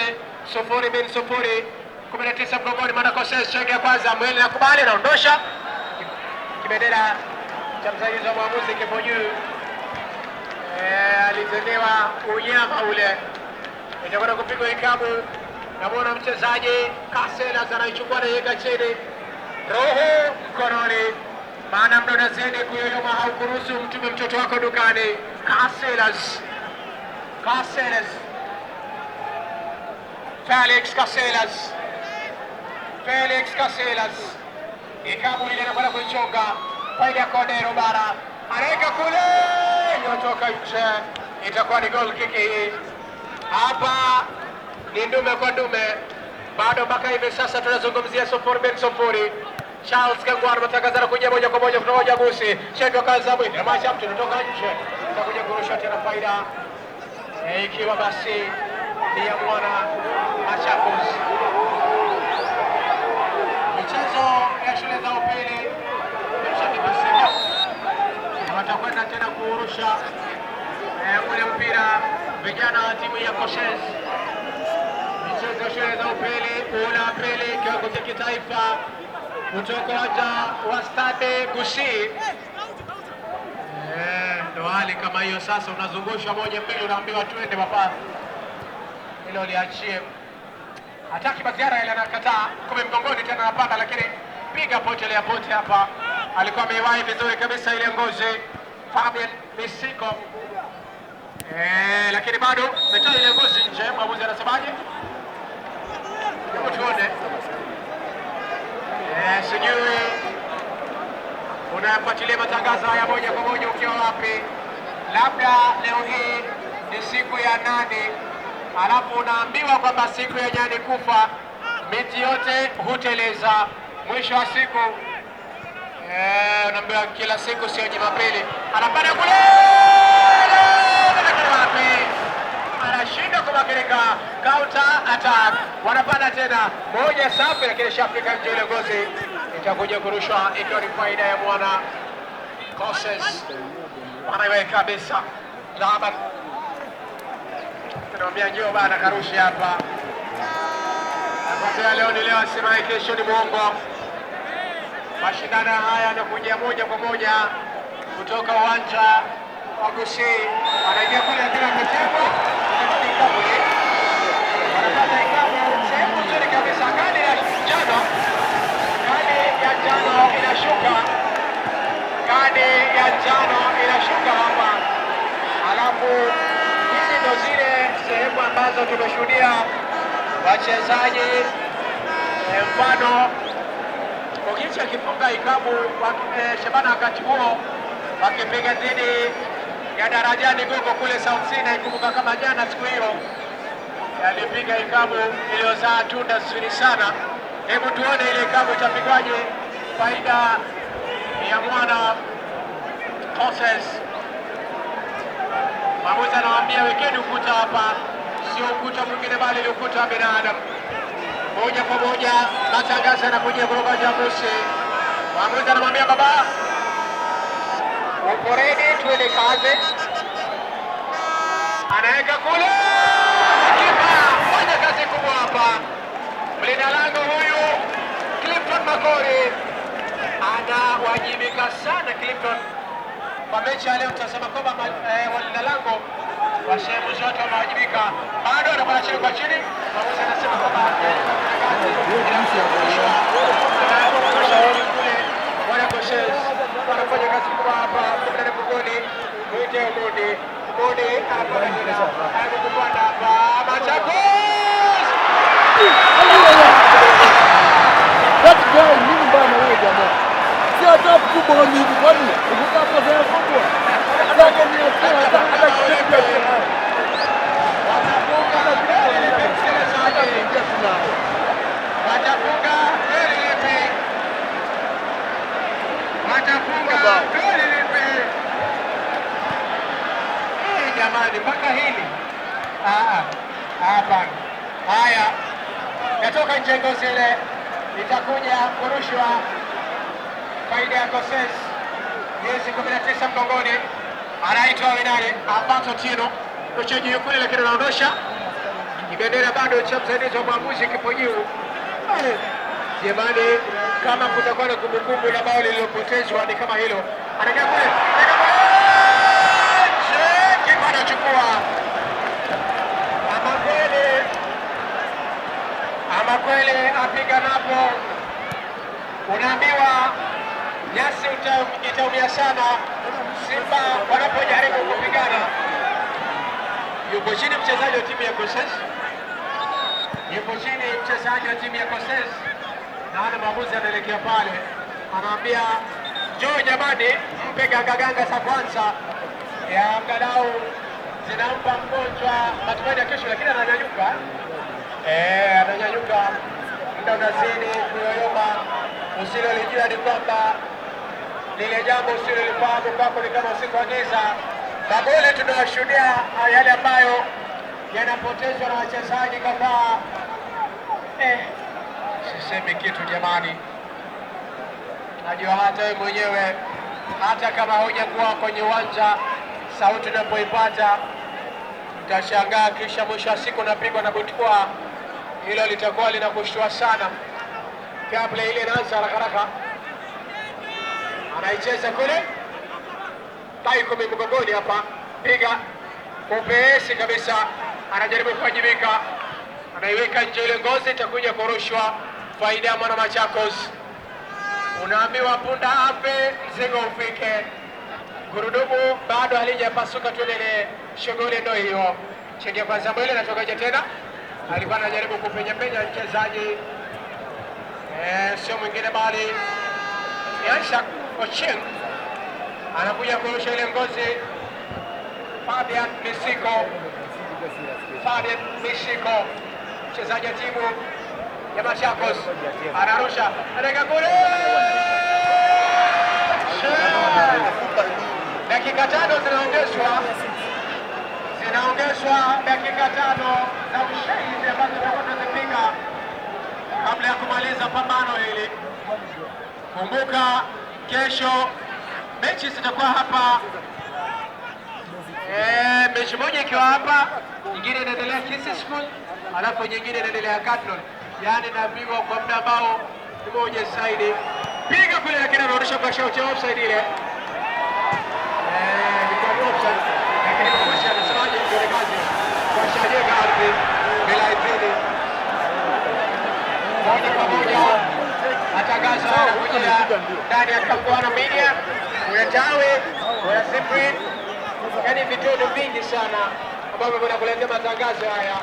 0-0 19 mgongoni. Mwanakosea cheki ya kwanza, mwili nakubali, anaondosha kibendera cha msaidizi wa mwamuzi kipo juu. Alitendewa unyama ule, itakwenda kupigwa ikabu. Namwona mchezaji Kaselas anaichukua anaiweka chini, roho mkononi, maana mdo unazidi kuyoyoma, haukuruhusu mtume mtoto wako dukani. Kaselas, Kaselas, Felix Kaselas, Felix Kaselas, ikabu ile anakwenda kuichonga faida ya Kodero Bara, anaweka kule, iliyotoka nje, itakuwa ni goal kick hii. Hapa ni ndume kwa ndume, bado mpaka hivi sasa tunazungumzia 0-0. Charles Kangwar matangazo yanakuja moja kwa moja kutoka Jagusi. Shendo kaza mwili macha mtu kutoka nje, itakuja kurusha tena faida ikiwa basi ni ya mwana Machakos. Michezo ya shule za upili watakwenda tena kuurusha ule mpira vijana wa timu ya Koshes. Michezo ya shule za upili ula pili kiwango cha kitaifa kutoka uwanja wa Stade Gusii. Ndo hali kama hiyo sasa, unazungushwa moja mbili, unaambiwa twende papa, hilo liachie. Hataki Baziara ile anakataa, kumi mgongoni tena anapanda, lakini piga pote ile ya pote hapa, alikuwa ameiwahi vizuri kabisa ile ngozi Fabian Misiko. Lakini bado ametoa ile ngozi nje. Mwamuzi anasemaje? Hebu tuone. Sijui unafuatilia matangazo haya moja kwa moja ukiwa wapi? Labda leo hii ni siku ya nane, alafu unaambiwa kwamba siku ya nyani kufa miti yote huteleza. Mwisho wa siku unaambiwa kila siku sio Jumapili. Anapanda kule, wapi? Anashindwa kumakinika, counter attack, wanapanda tena moja safi, lakini shafika nje ile ngozi itakuja kurushwa ikiwa ni faida ya mwana Koses. Anaiweka kabisa Laban, tunamwambia njoo bana, karushi hapa. Nakwambia leo ni leo, asemaye kesho ni mwongo. Mashindano haya yanakuja moja kwa moja kutoka uwanja wa Gusii. Anaingia kule lakini amechekwa, wanapata ikabu sehemu nzuri kabisa. Kadi ya njano, kadi ya njano inashuka, kadi ya njano inashuka hapa. Alafu hizi ndo zile sehemu ambazo tumeshuhudia wachezaji, mfano Ogichi akifunga ikabu Shabana wakati huo wakipiga dhidi ya Darajani Gogo kule South Sea, naikumbuka kama jana siku hiyo alipiga ikabu iliyozaa tunda zuri sana. Hebu tuone ile ikabu itapigwaje, faida ya mwana Koses. Mwamuzi anawaambia wekeni ukuta hapa, sio ukuta mwingine bali ni ukuta wa binadamu. Moja kwa moja matangazo yanakuja kutoka Jamusi. Mwamuzi anamwambia baba, uko ready, tuende kazi. Anaweka kule, kipa fanya kazi kubwa hapa. Mlinda lango huyu Clifton Makori anawajibika sana. Clifton kwa mechi ya leo tutasema kwamba walinda lango wa sehemu zote wamewajibika. Bado anakwenda chini kwa chini, mwamuzi anasema kwamba wanafanya kazi kubwa hapa. Mgongoni mwite Mudi, Mudi anakwenda tena kupanda hapa Machakos. That guy nini bana wewe jamaa? Si hata kubwa ni hivi kwani? Ukitaka hapo sasa kubwa. Hata ni hata hata kitu ya Hapana. Haya, natoka nje ngozi ile itakuja kurushwa faida ya Koses. Jezi 19 mgongoni anaitwa Winani Alberto Tino, mchezaji kule, lakini anaondosha kibendera bado cha msaidizi wa mwamuzi kipo juu. Jamani, kama kutakuwa na kumbukumbu la bao lililopotezwa ni kama hilo. Anaingia kule, kipa anachukua. Ama kweli apiga napo, unaambiwa nyasi itaumia sana Simba wanapojaribu kupigana. Yupo chini mchezaji wa timu ya Koses, yupo chini mchezaji wa timu ya Koses, naona mwamuzi anaelekea pale, anaambia njoo jamani, mpe gangaganga za kwanza ya angalau zinampa mgonjwa matumaini ya kesho, lakini ananyanyuka. Ananyanyuka, muda unazidi kuyoyoma. Usilolijua ni kwamba lile jambo usilolifahamu kwako ni kama usiku wa giza. Magoli tunayoshuhudia yale ambayo yanapotezwa na wachezaji kadhaa. Sisemi kitu jamani, najua hata wewe mwenyewe, hata kama hujakuwa kwenye uwanja, sauti unapoipata utashangaa, kisha mwisho wa siku unapigwa na butwa. Hilo litakuwa linakushtua sana. Kabla ile inaanza haraka haraka, anaicheza kule tai kumi mgongoni hapa, piga upesi kabisa, anajaribu kuwajibika, anaiweka nje ile ngozi, itakuja kurushwa faida ya mwana Machakos. Unaambiwa punda afe mzigo ufike. Gurudumu bado halijapasuka, tuendelee shughuli ndio hiyo. Chengia kwanza mbele natoka nje tena, alikuwa anajaribu kupenya penya mchezaji sio mwingine bali Isaac Ochieng, anakuja kurusha ile ngozi. Fabian Misiko, Fabian Misiko mchezaji wa timu ya Machakos anarusha, anaweka kule. Dakika 5 zinaongezwa, zinaongezwa dakika 5 za ushindi ambazo tutakuwa tunazipiga kabla ya kumaliza pambano hili. Kumbuka kesho mechi zitakuwa hapa. Mechi moja ikiwa hapa, nyingine inaendelea Kisii School, alafu nyingine inaendelea Cardinal. Yaani napigwa kwa muda ambao ni moja zaidi. Piga kule, lakini anarudisha kwa shot ya offside ile. Ni offside. Lakini mwisho anasemaje? Ndio kazi. Kwa shajenga ardhi bila idhini. Moja kwa moja matangazo yanakuja ndani ya Kangwana Media. Kuna Tawe, kuna Cyprian, yaani vituo vingi sana ambavyo vinakuletea matangazo haya.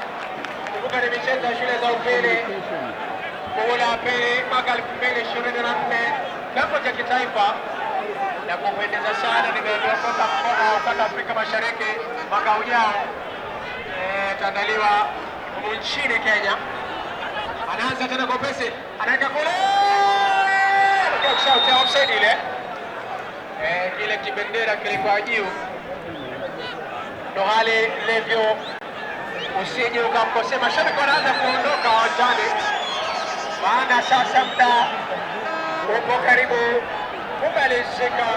Kumbuka ni michezo ya shule za upili muhula wa pili mwaka 2024 kiwango cha kitaifa. Na kupendeza sana, nimeambiwa kwamba ukanda Afrika Mashariki mwaka ujao itaandaliwa humu nchini Kenya. Anaanza tena kwa pesi, anaweka kule, shout ya offside ile. Kile kibendera kilikuwa juu, ndo hali ilivyo. Usije ukamkosea. Mashabiki wanaanza kuondoka uwanjani, maana sasa muda upo karibu kumalizika.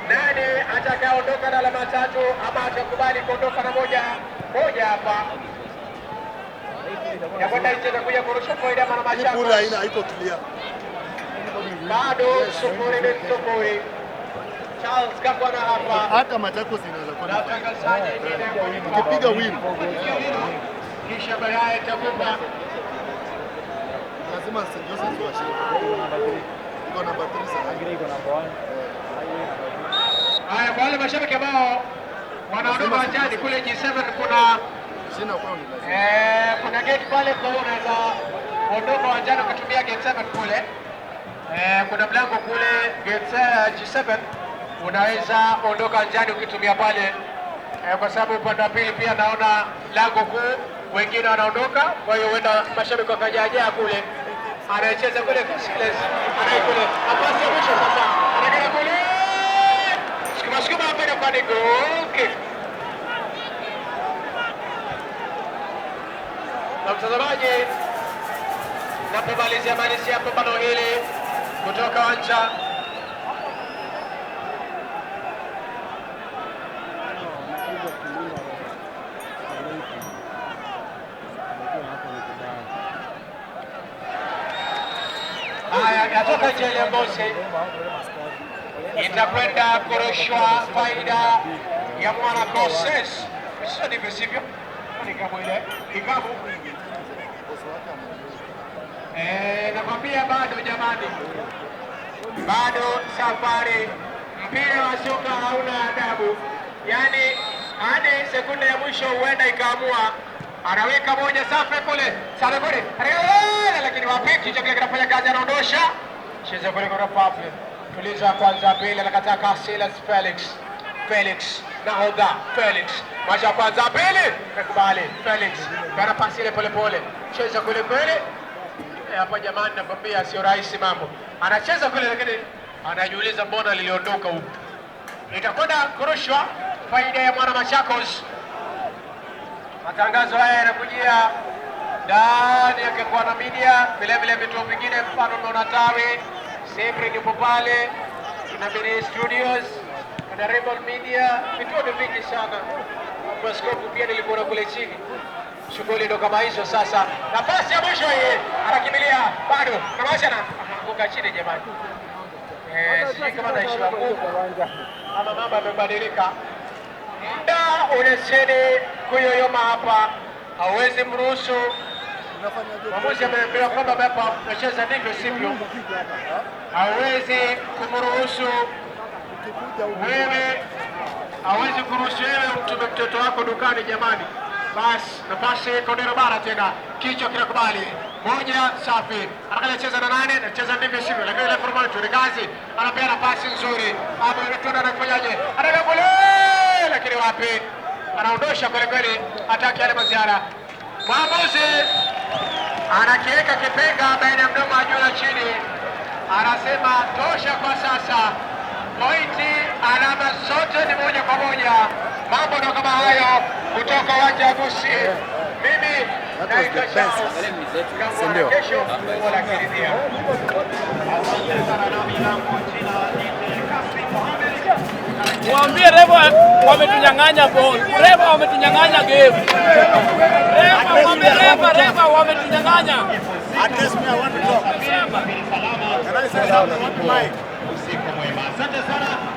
Nani atakayeondoka na alama 3 ama atakubali kuondoka na moja moja hapa? Yakwenda nje itakuja kurusha faida mwana Machakos. Haiko clear. Bado 0-0. Charles Kangwana hapa. Hata Machakos inaweza kuwa na utangazaji ukipiga win kisha baadaye itakupa lazima St. Joseph's washinde. Iko namba 3 sasa. Iko namba 1. Haya, kwa wale mashabiki ambao wanaondoka uwanjani kule G7 kuna sina kwao ni lazima. Kuna gate pale, kwa hiyo unaweza kuondoka uwanjani ukitumia gate 7 kule. Kuna mlango kule gate G7, unaweza ondoka uwanjani ukitumia pale. Kwa sababu upande wa pili pia naona lango kuu wengine wanaondoka, kwa hiyo huenda mashabiki wakajaa kule. Anacheza kule Kasiles, anaikule nafasi ya mwisho sasa, anakwenda kule, sukuma sukuma hapa na kwa goal kick. Na mtazamaji, napomalizia malizia pambano hili kutoka uwanja haya, yatoka jele Mbosi, itakwenda kurushwa faida ya mwana Koses. Sio ndivyo sivyo? Kikabu ile kikabu, nakwambia bado jamani, bado safari. Mpira wa soka hauna adabu, yaani hadi sekunde ya mwisho huenda ikaamua. Anaweka moja safi kule, safi kule, lakini wapi, kichwa kile kinafanya kazi, anaondosha cheza kule kwa papi. Tuliza kwanza, pili, anakataa Silas Felix. Felix nahodha Felix, macha kwanza, pili, mekubali Felix, kana pasi ile pole pole, cheza kule kule. Hapa jamani, nakwambia sio rahisi mambo. Anacheza kule lakini anajiuliza mbona liliondoka huko. Itakwenda kurushwa faida ya mwana Machakos. Matangazo haya yanakujia ndani ya Kekwana Media, vile vile vituo vingine, mfano tunaona Tawi, Sebri yupo pale, tuna Bini Studios, tuna Rebel Media, vituo ni vingi sana. Maskofu pia nilikuona kule chini. Shughuli ndo kama hizo sasa. Nafasi ya mwisho hii, anakimbilia bado, kama anaanguka chini jamani. Sijui kama anaishiwa nguvu ama mambo yamebadilika. Muda unazidi kuyoyoma hapa, hauwezi mruhusu mwamuzi. Ameambiwa kwamba hapa unacheza ndivyo sivyo, hauwezi kumruhusu wewe, hauwezi kuruhusu wewe umtume mtoto wako dukani jamani. Basi nafasi Kondero Bara tena, kichwa kinakubali moja safi, anacheza na nane, anacheza ndivyo sivyo, lakini ile format ni kazi, anapeana pasi nzuri hapo, anatunda anafanyaje, anakule lakini wapi, anaondosha kweli kweli, hataki yale maziara. Mwamuzi anakiweka kipenga baina ya mdomo wa juu na chini, anasema tosha kwa sasa, pointi alama zote ni 1-1. Mambo ndo kama hayo kutoka uwanja wa Gusii. Mimi naitwa Charles, kesho wala kiridhia. Mwambie refa wametunyang'anya ball. Refa wametunyang'anya game. Refa mwambie refa wametunyang'anya. Address me, I want to talk. Can I say something? I want the mic. Usiku mwema. Asante sana.